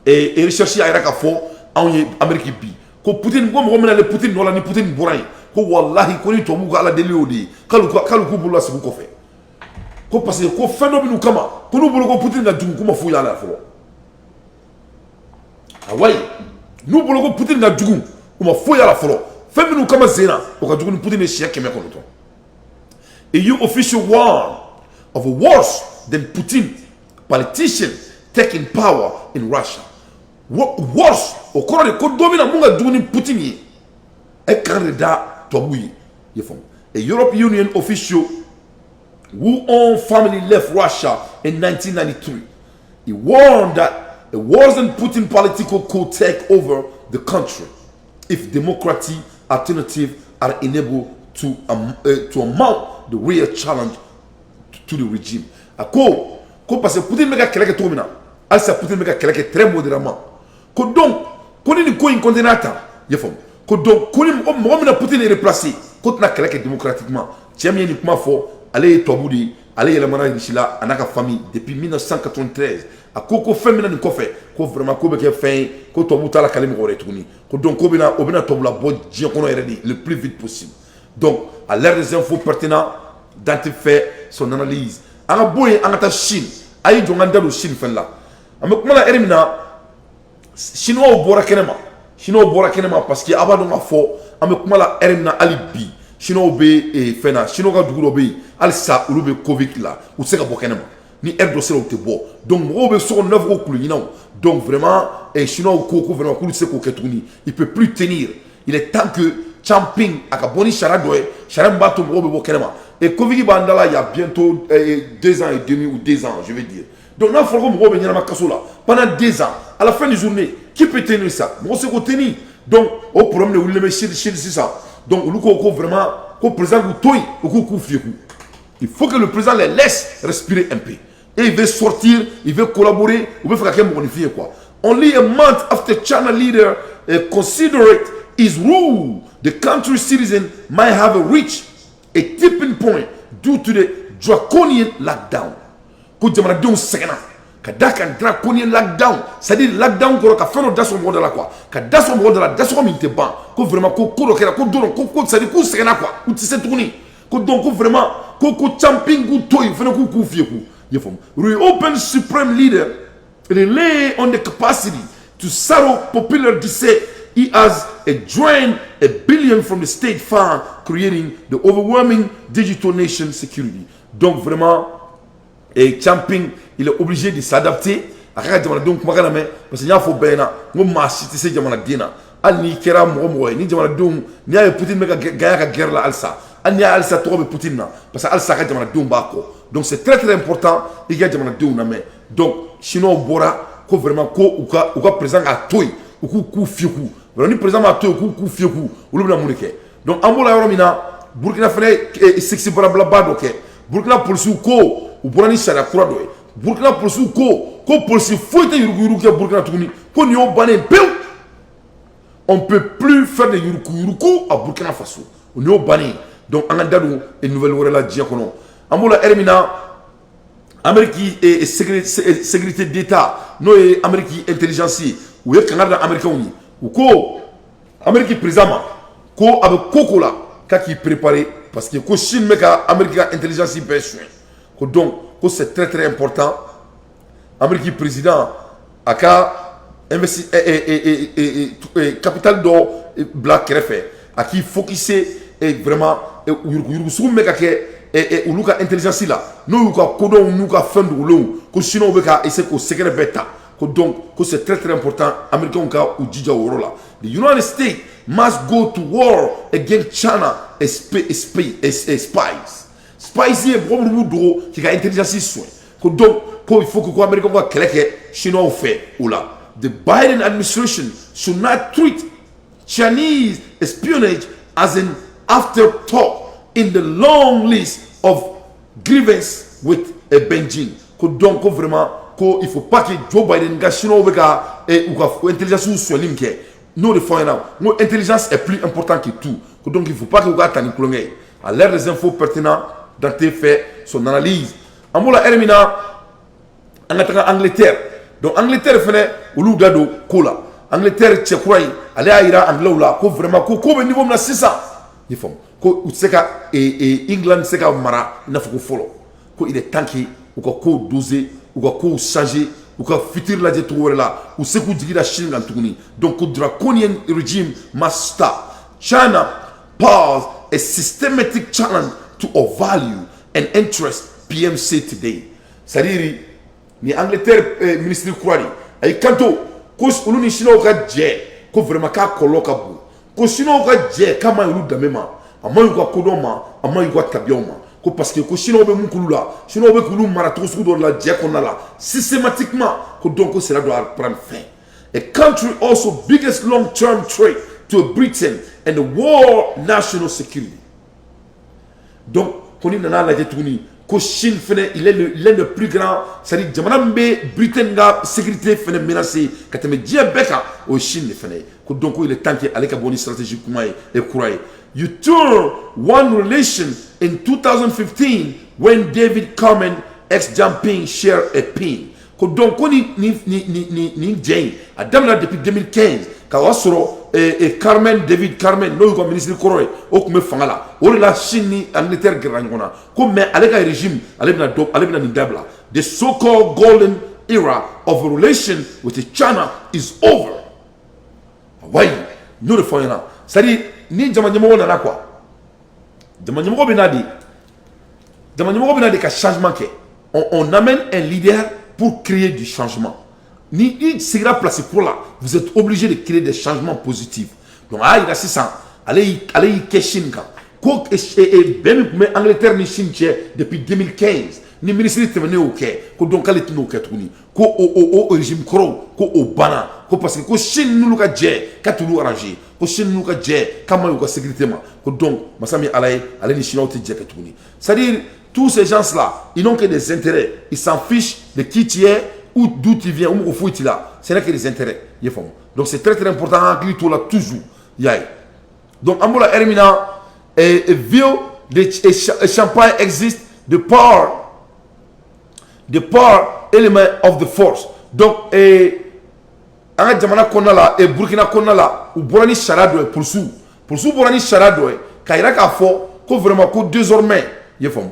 recherche y'a yira k'a fɔ anw ye Amérique bi ko Poutine, ko mɔgɔ min nalen Poutine nɔ la, ni Poutine bɔra yen, ko walahi, ko ni tubabuw ka ala deli y'o de ye, k'alu k'u bolo lasigi u kɔfɛ, ko parce que ko fɛn dɔ bɛ n'u kama, ko n'u bolo ko Poutine ka jugu, k'u ma foyi y'a la fɔlɔ. Awayi, n'u bolo ko Poutine ka jugu, u ma foyi y'a la fɔlɔ. Fɛn minnu kama sen na, o ka jugu ni Poutine ye siɲɛ 900. EU official warn of a worse than Putin politician taking power in Russia. Worse, o kɔrɔ de ko dɔ bɛ na mun ka jugu ni Poutine ye. E kan de da tubabuw ye, i ye faamu. A European Union official who own family left Russia in 1993, he warned that a worse than Putin political could take over the country if democratic alternative are unable to mount the real challenge to the regime. A ko ko parce que Putin bɛ ka kɛlɛ kɛ cogo min na halisa, Putin bɛ ka kɛlɛ kɛ très modérément. Ko donc ko ni nin ko in continuer tan, i ye faamu, ko donc ko ni mɔgɔ min na Putin remplacer, ko tɛna kɛlɛ kɛ démocratiquement. Cɛ min ye nin kuma fɔ, ale ye tubabu de ye, ale yɛlɛmana Russie la, a n'a ka famille, depuis 1993. A ko ko fɛn min na nin kɔfɛ, ko vraiment ko bɛ kɛ fɛn ye, ko tubabu t'a la kale mɔgɔ wɛrɛ tuguni, ko donc ko bɛna o bɛna tubabula bɔ diɲɛ kɔnɔ yɛrɛ de le plus vite possible. Donc à l'ère des infos pertinentes, Dante fait son analyse. An ka bɔ yen, an ka taa Chine. A ye jɔ, n ka da don Chine fɛn la. An bɛ kuma la heure min na, Chinois bɔra kɛnɛ ma. Chinois bɔra kɛnɛ ma parce que a b'a dɔn k'a fɔ an bɛ kuma la heure min na hali bi, Chinois bɛ fɛn na. Chinois ka dugu dɔ bɛ yen halisa, olu bɛ Covid la, u tɛ se ka bɔ kɛnɛ ma. Ni heure dɔ sera, u tɛ bɔ. Donc mɔgɔw bɛ so kɔnɔ, n'a fɔ ko kuluɲinaw. Donc vraiment, Chinois ko ko vraiment k'olu tɛ se k'o kɛ tuguni, il peut plus tenir. Il est temps que Xi Jinping a ka bɔ ni sariya dɔ ye, sariya min b'a to mɔgɔw bɛ bɔ kɛnɛ ma. Et Covid b'an da la, il y a bientôt 2 ans et demi ou 2 ans, je vais dire. Donc n'a fɔra ko mɔgɔw bɛ ɲɛnama kaso la pendant 2 ans, à la fin de journée, qui peut tenir ça? Mɔgɔ se k'o tenir. Donc o problème de wulilen bɛ Chine sisan. Donc olu ko ko vraiment ko président k'u to yen, u k'u k'u fiyɛ. Il faut que le président les laisse respirer un peu. Et il veut sortir, il veut collaborer, u bɛ fɛ ka kɛ mɔgɔninfin ye quoi. Only a month after China leader considered his rule, the country's citizen might have reached a tipping point due to the draconian lockdown. Ko jamanadenw sɛgɛnna ka da kan draconian lockdown, c'est à dire lockdown kɔrɔ ka fɛn dɔ da sɔgɔ mɔgɔ da la quoi, ka da sɔgɔ mɔgɔ da la, dasɔgɔ min tɛ ban. Ko vraiment ko ko dɔ kɛra, ko don ko c'est à dire k'u sɛgɛnna quoi, u tɛ se tuguni. Ko donc ko vraiment ko Xi Jinping k'u to yen fɛnɛ, k'u k'u fiyɛ k'u i ye faamu. Reopen supreme leader rely on the capacity to settle popular dissent. He has a drained a billion from the state fund, creating the overwhelming digital nation security. Donc vraiment, et Xi Jinping, il est obligé de s'adapter. A ka jamanadenw kumakan lamɛn, parce que n y'a fɔ bɛɛ ɲɛna n ko maa si tɛ se jamanaden na, hali n'i kɛra mɔgɔ mɔgɔ ye. Ni jamanadenw, n'i y'a ye Poutine bɛ ka gagner ka guerre la halisa, hali n'i y'a halisa tɔgɔ bɛ Poutine na, parce que halisa a ka jamanadenw b'a kɔ. Donc c'est très très important i ka jamanadenw lamɛn. Donc Chinois bɔra ko vraiment ko u ka président k'a to yen, u k'u k'u fiyeku. Vraiment, ni président m'a to yen k'u k'u fiyeku, olu bɛna mun de kɛ? Donc an b'o la yɔrɔ min na, Burukina fana ye sexy barabilaba dɔ kɛ. Burukina polisiw ko u bɔra ni sariya kura dɔ ye. Burukina polisiw ko ko polisi foyi tɛ yuruguyurugu kɛ Burukina tuguni, ko nin y'o bannen pewu. On peut plus faire de yuruguyurugu à Burkina Faso, o y'o bannen. Donc an ka da don nouvelle wɛrɛ la diɲɛ kɔnɔ. An b'o la heure min na, Amérique sécurité d'État, n'o ye Amérique intelligence ye, u ye kangari da Américains ye. U ko Amérique président ma ko a bɛ ko ko la, k'a k'i préparer, parce que ko Chine bɛ ka Amérique ka intelligence bɛɛ suɲɛ. Ko donc ko c'est très très important, Amérique président a ka investi capital dɔ bila kɛrɛfɛ, a k'i focuser vraiment yuruguyurugu sugu min bɛ ka kɛ olu ka intelligence la, n'o y'u ka kodɔnw n'u ka fɛn dogolenw, ko Chinois bɛ ka essayer k'o secret bɛɛ ta. Ko donc ko c'est très très important, Américains ka u jija o yɔrɔ la. The United States must go to war against China spies. Spies ye mɔgɔ minnu b'u dogo k'i ka intelligence suɲɛ. Ko donc ko il faut que ko Américains ka kɛlɛ kɛ Chinois fɛ o la. The Biden administration should not treat Chinese espionage as an afterthought in the long list of grievance with Beijing. Ko donc ko vraiment ko il faut pas que Joe Biden ka Chinois bɛ ka u ka intelligence sonyali min kɛ, n'o de fɔ an ɲɛna n ko intelligence est plus important que tout, ko donc il faut pas que u k'a ta ni tulonkɛ ye. À l'ère des infos pertinentes, Dante fait son analyse. An b'o la heure min na, an ka taga Angleterre. Donc Angleterre fɛnɛ, olu da don ko la. Angleterre cɛ kura in, ale y'a yira Anglais la ko vraiment ko ko bɛ niveau min na sisan, i faamu, ko u tɛ se ka England tɛ se ka mara i n'a fɔ ko fɔlɔ, ko il est temps que u ka kow doser, u ka kow changer, u ka futur lajɛ cogo wɛrɛ la, u se k'u jigi da Chine kan tuguni. Donc ko draconian regime must stop. China pose a systematic challenge to our value and interest, PMC today. C'est à dire ni Angleterre ministre kura de a y'i kanto ko olu ni Chinois ka jɛ, ko vraiment k'a kɔlɔlɔ ka bon, ko Chinois ka jɛ k'a ma ɲi olu danbe ma, a ma ɲi u ka kodɔn ma, a ma ɲi u ka tabiyaw ma, ko parce que ko Chinois bɛ mun k'olu la, Chinois bɛ k'olu mara cogo sugu dɔ la jɛ kɔnɔna la systématiquement, ko donc ko cela doit prendre fin. A country also biggest long-term threat to Britain and the world national security. Donc ko ni nana lajɛ tuguni ko Chine fɛnɛ, il est l'un des plus grands, c'est à dire jamana min bɛ Britain ka sécurité fɛnɛ menacé ka tɛmɛ diɲɛ bɛɛ kan, o ye Chine de fɛnɛ ye. Ko donc il est temps que ale ka bɔ ni stratégie kuma ye et kura ye. You turn one relation in 2015 when David Cameron Xi Jinping share a pin. Ko donc ko ni jɛ in, a daminɛ depuis 2015 ka o y'a sɔrɔ Cameron, David Cameron, n'o y'u ka ministre kɔrɔ ye, o tun bɛ fanga la. O de la Chine ni Angleterre gɛrɛla ɲɔgɔn na, ko mais ale ka régime, ale bɛna dɔ, ale bɛna nin dabila. The so called golden era of relation with China is over. Wayi, n y'o de fɔ aw ɲɛna, c'est à dire ni jama ɲɛmɔgɔ nana quoi, jama ɲɛmɔgɔ bɛ na de, jama ɲɛmɔgɔ bɛ na de ka changement kɛ. On amène un leader pour créer du changement. Ni i sigira place pro la, vous êtes obligé de créer des changements positifs. Donc a y'a yira sisan, ale y'i kɛ Chine kan ko bɛn min tun bɛ Angleterre ni Chine cɛ depuis 2015, ni ministre tɛmɛnen y'o kɛ, ko donc k'ale tɛn'o kɛ tuguni, ko o régime kɔrɔw, ko o banna, ko parce que ko Chine n'olu ka jɛ k'a t'olu arranger, ko Chine n'u ka jɛ k'a ma ɲi u ka sécurité ma, ko donc masa min Ala ye, ale ni Chinois tɛ jɛ kɛ tuguni. C'est à dire tous ces gens là, ils n'ont que des intérêts, ils s'en fichent de qui tu es ou d'où tu viens, ou mɔgɔ foyi t'i la, ce n'est que des intérêts, i ye faamu. Donc c'est très très important, an hakili t'o la toujours, i y'a ye. Donc an bɔra heure min na, ville de Champagne existe de par element of the force. Donc an ka jamana kɔnɔna la, Burukina kɔnɔna la, u bɔra ni sariya dɔ ye, polisiw bɔra ni sariya dɔ ye k'a yira k'a fɔ ko vraiment ko désormais, i ye faamu,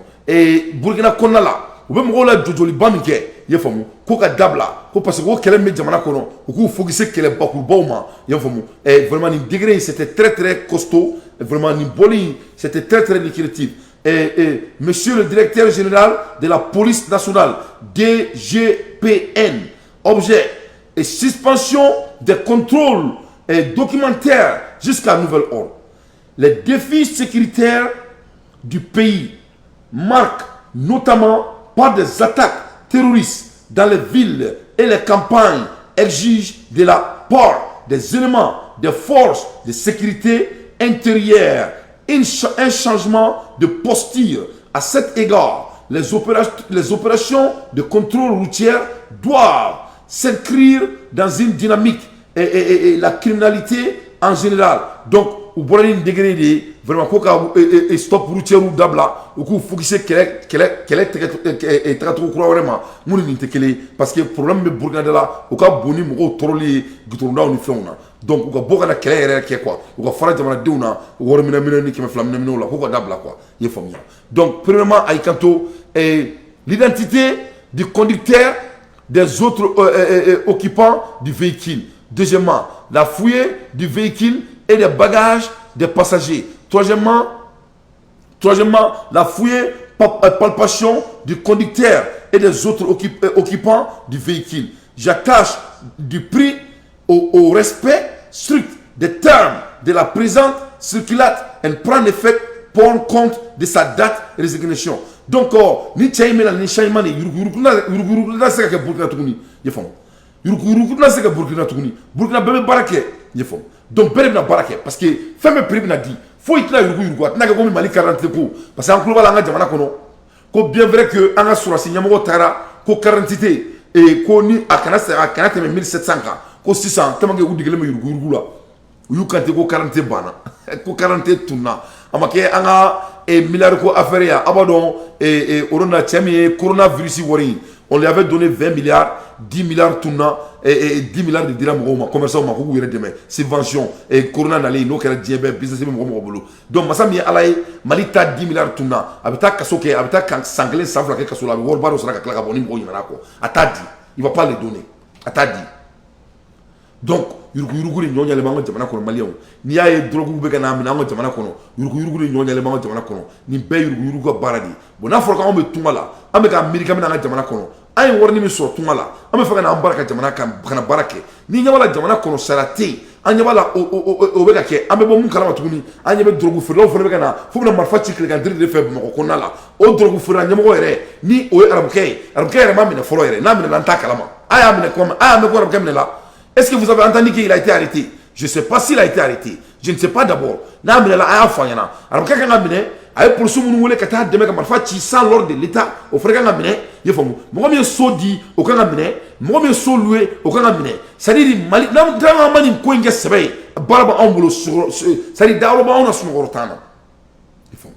Burukina kɔnɔna la, u bɛ mɔgɔw la jɔjɔliba min kɛ, i ye faamu, ko ka dabila, ko parce que ko kɛlɛ min bɛ jamana kɔnɔ, u k'u focusser kɛlɛ bakurubaw ma, i y'a faamu. Vraiment nin degré in, c'était très très costaud, vraiment nin bɔli in, c'était très très lucratif. Et monsieur le directeur général de la police nationale, DGPN, objet et suspension des contrôles et documentaires jusqu'à nouvel ordre. Les défis sécuritaires du pays marquent notamment par des attaques terroristes dans les villes et les campagnes exigent de la part des éléments des forces de sécurité intérieure un changement de posture. À cet égard, les opérations de contrôle routier doivent s'inscrire dans une dynamique et la criminalité en général. Donc, u bɔra ni degré de ye vraiment ko ka stop routier dabila, u k'u focusser kɛlɛ kɛlɛ kɛlɛ tɛgɛ tagacogo kura wɛrɛ ma mun ni nin tɛ kelen ye, parce que problème bɛ Burukina de la, u ka bon ni mɔgɔw tɔɔrɔli ye goudron daw ni fɛnw na. Donc u ka bɔ ka na kɛlɛ yɛrɛ kɛ quoi, u ka fara jamanadenw na wari minɛ minɛ ni 200 minɛ minɛw la, k'u ka dabila quoi, i ye faamuya. Donc premièrement, a y'i kanto l'identité du conducteur, des autres occupants du véhicule. Deuxièmement, la fouille du véhicule et des bagages des passagers. Troisièmement, la fouille palpation du conducteur et des autres occupants du véhicule. J'attache du prix au respect strict des termes de la présente circulaire et prend effet pour compte de sa date de résignation. Donc, ni cɛ in bɛna ni changement de yuruguyurugu yuruguyurugu tɛna se ka kɛ Burukina tuguni, i ye faamu. Yuruguyurugu tɛna se ka kɛ Burukina tuguni. Burukina bɛɛ bɛ baara kɛ, i ye faamu. Donc bɛɛ de bɛna baara kɛ parce que fɛn bɛɛ prix bɛna di, foyi tɛna yuruguyurugu, a tɛna kɛ komi Mali carte d'identité ko, parce que an tulo b'a la an ka jamana kɔnɔ ko bien vrai que an ka sɔrɔdasi ɲɛmɔgɔ taara ko carte d'identité ko ni a kana tɛmɛ 1700 kan. Ko sisan, tellement que u degelen bɛ yuruguyurugu la, u y'u kanté ko 40 banna, ko 40 tunna. A ma kɛ an ka miliyari ko affaire ye. A b'a dɔn, o don na, cɛ min ye coronavirus wari in, on lui avait donné 20 milliards, 10 milliards tunna, 10 milliards de dira mɔgɔw ma, commerçants ma, k'u k'u yɛrɛ dɛmɛ subvention. Corona nalen, n'o kɛra diɲɛ bɛɛ, business bɛ mɔgɔ mɔgɔ bolo. Donc masa min ye Ala ye, Mali ta 10 milliards tunna, a bɛ taa kaso kɛ, a bɛ taa san kelen, san fila kɛ kaso la, a bɛ wariba dɔ sara ka tila ka bɔ. Ni mɔgɔw ɲinɛna a kɔ, a t'a di, il va pas les donner, a t'a di. Donc yuruguyurugu de ɲɔ ɲalen b'an ka jamana kɔnɔ. Maliyɛnw, n'i y'a ye drogue bɛ ka n'a minɛ an ka jamana kɔnɔ, yuruguyurugu de ɲɔ ɲalen b'an ka jamana kɔnɔ. Nin bɛɛ yuruguyurugu ka baara de ye. Bon, n'a fɔra k'anw bɛ tunga la, an bɛ ka miiri k'an bɛna an ka jamana kɔnɔ, an ye warini min sɔrɔ tunga la, an bɛ fɛ ka na an baara ka jamana kan, ka na baara kɛ. Ni ɲɛ b'a la jamana kɔnɔ sara tɛ yen, an ɲɛ b'a la o bɛ ka kɛ, an bɛ bɔ mun kalama tuguni? An ɲɛ bɛ drogue feerelaw fana bɛ ka na f'u bɛna marifa ci tilegan de fɛ Bamakɔ kɔnɔna la. O drogue feerela ɲɛmɔgɔ yɛrɛ, ni o ye arabukɛ ye, arabukɛ yɛrɛ ma minɛ fɔlɔ yɛrɛ. N'a minɛna, an t'a kalama. A y'a minɛ comme a y'a mɛn ko arabukɛ minɛ. Est-ce que vous avez entendu qu'il a été arrêté? Je ne sais pas s'il a été arrêté. Je ne sais pas d'abord. N'a minɛla, a y'a fɔ an ɲɛna. Arabukɛ kan ka minɛ. A ye polisiw minnu wele ka taa dɛmɛ ka marifa ci sans l'ordre de l'État, o fana kan ka minɛ. I ye faamu? Mɔgɔ min ye so di, o kan ka minɛ. Mɔgɔ min ye so loué, o kan ka minɛ. C'est à dire Mali, n'an ma nin ko in kɛ sɛbɛ ye, baara b'anw bolo, c'est à dire dayɔrɔ b'anw na, sunɔgɔyɔrɔ t'an na. I faamu?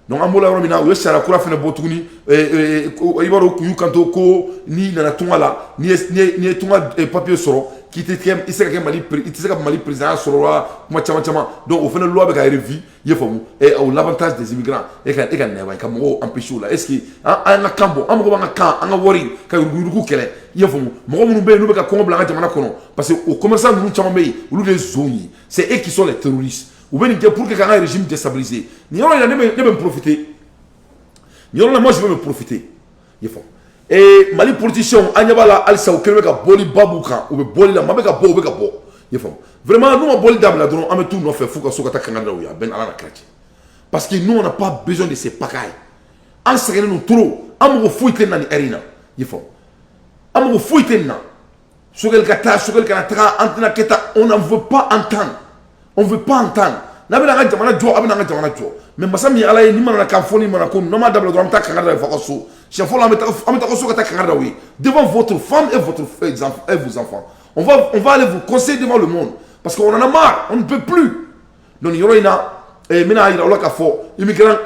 Donc an bɔra yɔrɔ min na, u ye sariya kura fana bɔ tuguni. I b'a dɔn, u kun y'u kanto ko n'i nana tunga la, n'i ye tunga papier sɔrɔ, k'i tɛ kɛ, i tɛ se ka kɛ Mali, i tɛ se ka Mali président sɔrɔ wa, kuma caman caman. Donc o fana loi bɛ ka revu, i ye faamu, au l'avantage des immigrants. E ka nɛba ka mɔgɔw empêcher o la. Est ce que an ka kan bɔ, an mago b'an ka kan, an ka wari ka yuruguyurugu kɛlɛ, i ye faamu? Mɔgɔ minnu bɛ yen n'u bɛ ka kɔngɔ bila an ka jamana kɔnɔ, parce que o commerçant ninnu caman bɛ yen, olu de ye zonw ye, c'est eux qui sont les terroristes. U bɛ nin kɛ pour que k'an ka régime déstabiliser. Nin yɔrɔ in na, ne bɛ n profiter nin yɔrɔ la, moi je vais me profiter, i ye faamu. Ee, Mali politiciens, an ɲɛ b'a la halisa, u kɛlen bɛ ka bɔli ba b'u kan, u bɛ bɔli la, maa bɛ ka bɔ, u bɛ ka bɔ, i ye faamu. Vraiment, n'u ma bɔli dabila dɔrɔn, an bɛ t'u nɔfɛ f'u ka so ka taa kanga da u ye. A bɛɛ ni Ala na kira cɛ, parce que nous, on n'a pas besoin de ces pagailles. An sɛgɛnnen don trop, an mago foyi tɛ na nin heure in na, i ye faamu, an mago foyi tɛ nin na. Choguel ka taa, Choguel kana taga, an tɛna kɛ tan, on n'en veut pas entendre, on veut pas entendre. N'a bɛna an ka jamana jɔ, a bɛna an ka jamana jɔ. Mais masa min ye Ala ye, ni mana kan fɔ, ni mana ko n'an m'a dabila dɔrɔn, an bɛ taa kanga da ye fo ka so. Siɲɛ fɔlɔ, an bɛ taa so ka taa kanga da u ye devant votre femme et votre et vos enfants. On va aller vous conseiller devant le monde, parce qu'on en a marre, on ne peut plus. Donc nin yɔrɔ in na, n bɛna yira aw la k'a fɔ immigrant,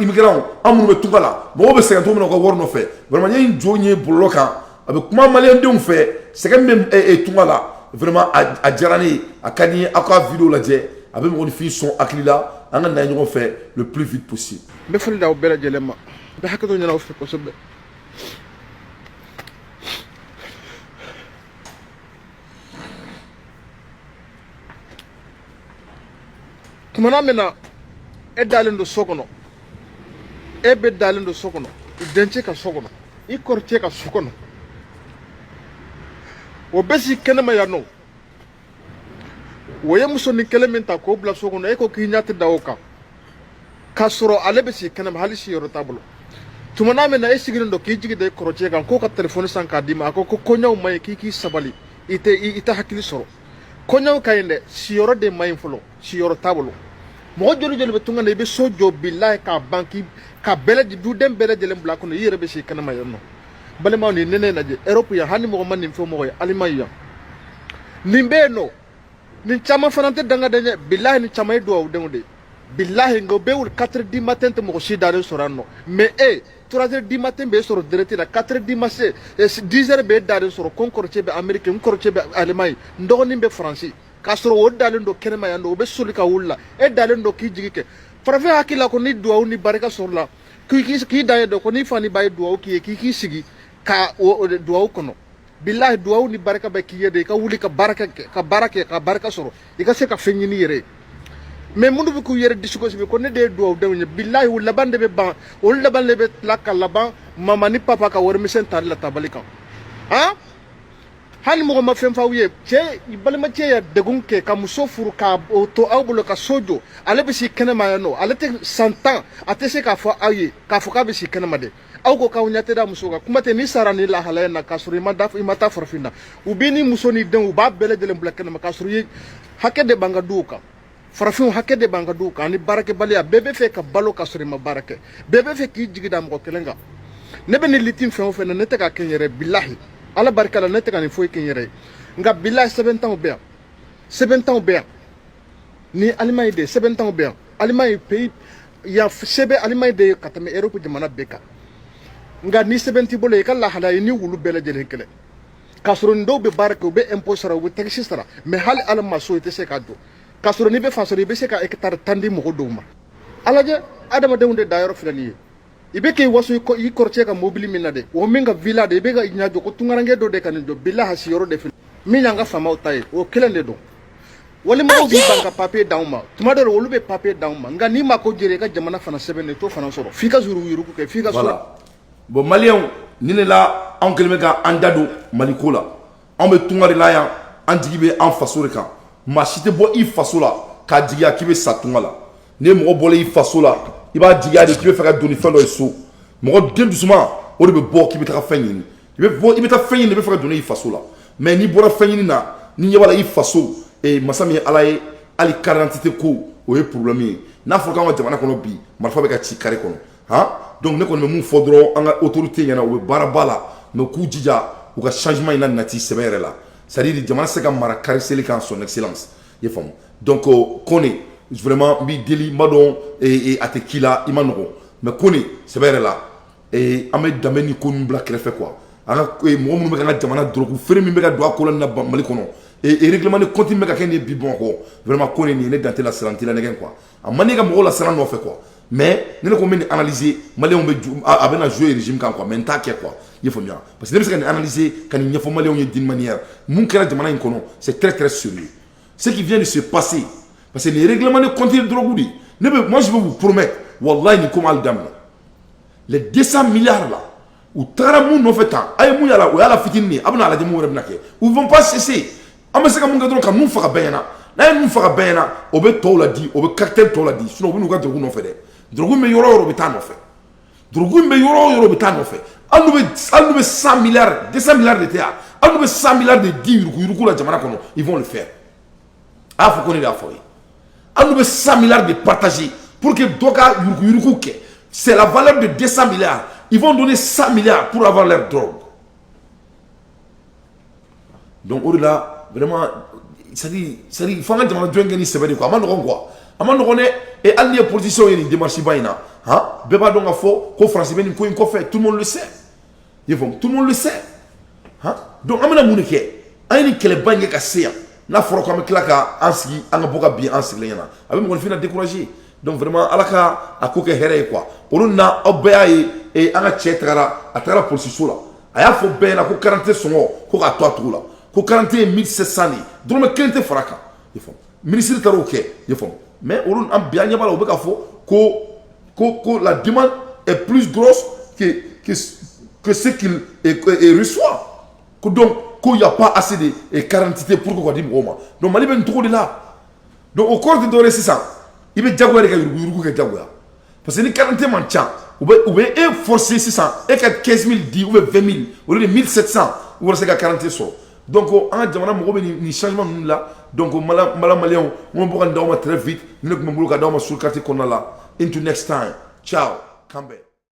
an minnu bɛ tunga la, mɔgɔw bɛ sɛgɛn cogo min na u ka wari nɔfɛ. Vraiment, n ye n jɔ n ye bɔlɔlɔ kan, a bɛ kuma maliyɛndenw fɛ, sɛgɛn min bɛ tunga la. Vraiment, a diyara ne ye, a ka di n ye aw ka vidéo lajɛ, a bɛ mɔgɔninfin sɔn hakili la. An ka na ɲɔgɔn fɛ le plus vite possible. N bɛ foli d'aw bɛɛ lajɛlen ma, n bɛ hakɛto ɲini aw fɛ kosɛbɛ. Tumana min na e dalen don so kɔnɔ, e bɛ dalen don so kɔnɔ, i dencɛ ka so kɔnɔ, i kɔrɔcɛ ka so kɔnɔ, o bɛ si kɛnɛma yan nɔ, o ye musonin kelen min ta k'o bila so kɔnɔ, e ko k'i ɲɛ tɛ da o kan, k'a sɔrɔ ale bɛ si kɛnɛma, hali si yɔrɔ t'a bolo. Tumana min na e sigilen don k'i jigi da i kɔrɔcɛ kan k'o ka telefɔni san k'a d'i ma, a ko ko koɲaw ma ɲi, k'i k'i sabali, i tɛ hakili sɔrɔ. Koɲaw ka ɲi dɛ, siyɔrɔ de ma ɲi fɔlɔ, siyɔrɔ t'a bolo. Mɔgɔ joli joli bɛ tunga na, i bɛ so jɔ bilahi k'a ban, k'i ka bɛɛ lajɛlen, duden bɛɛ lajɛlen bila a kɔnɔ, i yɛrɛ bɛ si kɛnɛma yan nɔ. Balimaw, nin ne lajɛ Europe yan, hali mɔgɔ ma nin fɔ mɔgɔ ye, Allemagne yan, nin bɛ yen nɔ, nin caman fana tɛ dangaden ye. Bilahi, nin caman ye duwawudenw de ye, bilahi. Nka u bɛ wuli 4 heures du matin, tɛ mɔgɔ si dalen sɔrɔ yan nɔ. Mais e, 3 heures du matin bɛ sɔrɔ direct la, 4 heures du matin, 10 heures bɛ dalen sɔrɔ ko n kɔrɔcɛ bɛ Amérique, n kɔrɔcɛ bɛ Allemagne, n dɔgɔnin bɛ Faransi, k'a sɔrɔ o dalen don kɛnɛma yan nɔ. O bɛ soli ka wuli la, e dalen don k'i jigi kɛ. Farafin hakili la ko ni duwawu ni barika sɔrɔ la, k'i dan ye dɔn ko ni fa ni ba ye duwawu k'i ye, k'i k'i sigi ka o duwawu kɔnɔ. Bilahi, duwawu ni barika bɛ k'i ye de, i ka wuli ka baara kɛ, ka baara kɛ, ka barika sɔrɔ, i ka se ka fɛn ɲini i yɛrɛ ye. Mais minnu bɛ k'u yɛrɛ disi gosi ko ne de ye duwawudenw ye, bilahi, u laban de bɛ ban, olu laban de bɛ tila ka laban mama ni papa ka warimisɛn tali la tabali kan. Han, hali mɔgɔ ma fɛn f'aw ye, cɛ balimacɛ ye degun kɛ ka muso furu k'a o to aw bolo ka so jɔ, ale bɛ si kɛnɛma yan nɔ, ale tɛ san 10, a tɛ se k'a fɔ aw ye k'a fɔ k'a bɛ si kɛnɛma dɛ. Aw ko k'aw ɲɛ tɛ da muso kan, kuma tɛ. Ni sara ni lahalaya in na, k'a sɔrɔ i ma da, i ma taa farafin na, u b'i ni muso ni denw, u b'a bɛɛ lajɛlen bila kɛnɛma, k'a sɔrɔ i ye hakɛ de b'an ka duw kan. Farafinw, hakɛ de b'an ka duw kan ani baarakɛbaliya. Bɛɛ bɛ fɛ ka balo ka sɔrɔ i ma baara kɛ, bɛɛ bɛ fɛ k'i jigi da mɔgɔ kelen kan. Ne bɛ nin liti fɛn o fɛn na, ne tɛ ka kɛ n yɛrɛ, bilahi, Ala barika la, ne tɛ ka nin foyi kɛ n yɛrɛ ye. Nka bilahi, sɛbɛn t'anw bɛ yan. Sɛbɛn t'anw bɛ yan ni Allemagne de, sɛbɛn t'anw bɛ yan. Allemagne pays yan, sɛbɛn Allemagne de ye ka tɛmɛ Europe jamana bɛɛ kan. Nka ni sɛbɛn t'i bolo, i ka lahalaya i ni wulu bɛɛ lajɛlen kɛlɛ, k'a sɔrɔ nin dɔw bɛ baara kɛ, u bɛ impôt sara, u bɛ taxe sara, mais hali ala ma so i tɛ se k'a jɔ, k'a sɔrɔ n'i bɛ fa sɔrɔ, i bɛ se ka hectare 10 di mɔgɔ dɔw ma. A lajɛ, adamadenw de dayɔrɔ filɛ nin ye. I bɛ k'i waso i kɔrɔcɛ ka mobili min na de, o min ka villa de, i bɛ ka ɲa jɔ ko tunkaranke dɔ de ka nin jɔ. Bilahi, yɔrɔ de filɛ min y'an ka faamaw ta ye, o kelen de don. Walimɔgɔw b'i ban ka papier d'anw ma tuma dɔ la, olu bɛ papier d'anw ma, nka n'i ma ko jɛra i ka jamana fana sɛbɛn de, t'o fana sɔrɔ, f'i ka yuruguyurugu kɛ, f'i ka. Voilà. Bon, maliyɛnw, ni ne la, anw kɛlen bɛ ka an da don Maliko la. Anw bɛ tunga de la yan, an jigi bɛ an faso de kan. Maa si tɛ bɔ i faso la k'a jigiya k'i bɛ sa tunga la. Ni mɔgɔ bɔra i faso la, i b'a jigiya de k'i bɛ fɛ ka don ni fɛn dɔ ye so. Mɔgɔ den dusuma o de bɛ bɔ k'i bɛ taga fɛn ɲini. I bɛ bɔ, i bɛ taa fɛn ɲini, i bɛ fɛ ka don i faso la. Mais n'i bɔra fɛn ɲini na, ni ɲɛ b'a la i faso masa min ye Ala ye, hali carte d'identité ko o ye problème ye. N'a fɔra k'an ka jamana kɔnɔ bi, marifa bɛ ka ci carré kɔnɔ han. Donc ne kɔni bɛ mun fɔ dɔrɔn an ka autorité ɲɛna, u bɛ baaraba la, mais k'u jija u ka changement in na nati sɛbɛ yɛrɛ la. C'est à dire, jamana tɛ se ka mara kari seli kan, son excellence, i ye faamu. Donc Kone, vraiment n b'i deli, n b'a dɔn a tɛ k'i la, i ma nɔgɔn, mais Kone, sɛbɛ yɛrɛ la, an bɛ danbe ni ko ninnu bila kɛrɛfɛ quoi. An ka mɔgɔ minnu bɛ ka an ka jamana dɔrɔgu feere min bɛ ka don a ko la nin na Mali kɔnɔ, et règlement de compte min bɛ ka kɛ nin ye bi Bamakɔ, vraiment Kone, nin ye ne dante la siran t'i la nɛgɛn quoi. A man di ka mɔgɔw la siran nɔfɛ quoi, mais ni ne ko n bɛ nin analyser, maliyɛnw bɛ a bɛ na jouer régime kan quoi, mais n t'a kɛ quoi, i ye faamuya. Parce que ne bɛ se ka nin analyser, ka nin ɲɛfɔ maliyɛnw ye d'une manière. Mun kɛra jamana in kɔnɔ, c'est très très sérieux ce qui vient de se passer, parce que nin règlement de compte de drogue de ne bɛ. Moi, je vais vous promettre, wallahi, nin ko m'ale daminɛ. Les 200 milliards là, u tagara mun nɔfɛ tan, a ye mun y'a la, o y'a la fitinin de ye. A bɛna lajɛ mun wɛrɛ bɛna kɛ. U vont pas cesser. An bɛ se ka mun kɛ dɔrɔn, ka mun faga bɛɛ ɲɛna. N'a ye mun faga bɛɛ ɲɛna, o bɛ tɔw la di, o bɛ cartel tɔw la di. Sinon u bɛ n'u ka drogue nɔfɛ dɛ. Drogue bɛ yɔrɔ o yɔrɔ, u bɛ taa nɔfɛ. Drogue bɛ yɔrɔ o yɔrɔ, u bɛ taa nɔfɛ. Hali n'u bɛ 100 milliards, 200 milliards de tɛ yan, hali n'u bɛ 100 milliards de di yuruguyurugu la jamana kɔnɔ, ils vont le faire. A y'a fɔ ko ne de y'a fɔ aw ye. Hali n'u bɛ 100 milliards de partager pour que dɔ ka yuruguyurugu kɛ, c'est la valeur de 200 milliards, ils vont donner 100 milliards pour avoir leur drogue. Donc o de la, vraiment, c'est à dire fo an ka jamana jɔ in kɛ ni sɛbɛ de quoi. A ma nɔgɔn quoi, a ma nɔgɔn dɛ. Et hali ni ye politiciens ye nin démarche ba in na han, bɛɛ b'a dɔn k'a fɔ ko Faransi bɛ nin ko in kɔfɛ. Tout le monde le sait, i y'a faamu, tout le monde le sait han. Donc an bɛna mun de kɛ? An ye nin kɛlɛba in kɛ ka se yan, n'a fɔra ko an bɛ tila ka an sigi, an ka bɔ ka bin an sigilen ɲɛna, a bɛ mɔgɔninfin na décourager. Donc vraiment, Ala ka a ko kɛ hɛrɛ ye quoi. Olu na, aw bɛɛ y'a ye, an ka cɛ tagara, a tagara polisiso la, a y'a fɔ bɛɛ ɲɛna ko carte sɔngɔ ko k'a to a tugu la, ko carte ye 1700 de ye, dɔrɔmɛ kelen tɛ fara a kan, i y'a faamu. Minisiri taara o kɛ, i y'a faamu. Mais olu, an bi an ɲɛ b'a la, u bɛ k'a fɔ ko la demande est plus grosse que ce qu'il reçoit, ko donc ko y a pas assez de carte pour que ka di mɔgɔw ma. Donc Mali bɛ nin cogo de la. Donc o kɔrɔ tɛ dɔwɛrɛ ye, sisan i bɛ jagoya de ka yuruguyurugu kɛ, jagoya, parce que ni carte man ca, u bɛ e forcer sisan e ka 15 000 di ou bien 20 000 au lieu de 1700 walasa i ka carte sɔrɔ. Donc an ka jamana mago bɛ nin changement ninnu la. Donc mala maliyɛnw, n bɛ bɔ ka nin d'aw ma très vite. Ni ne tun bɛ n bolo ka d'aw ma sur carte kɔnɔna la. Into next time, ciao, k'an bɛn.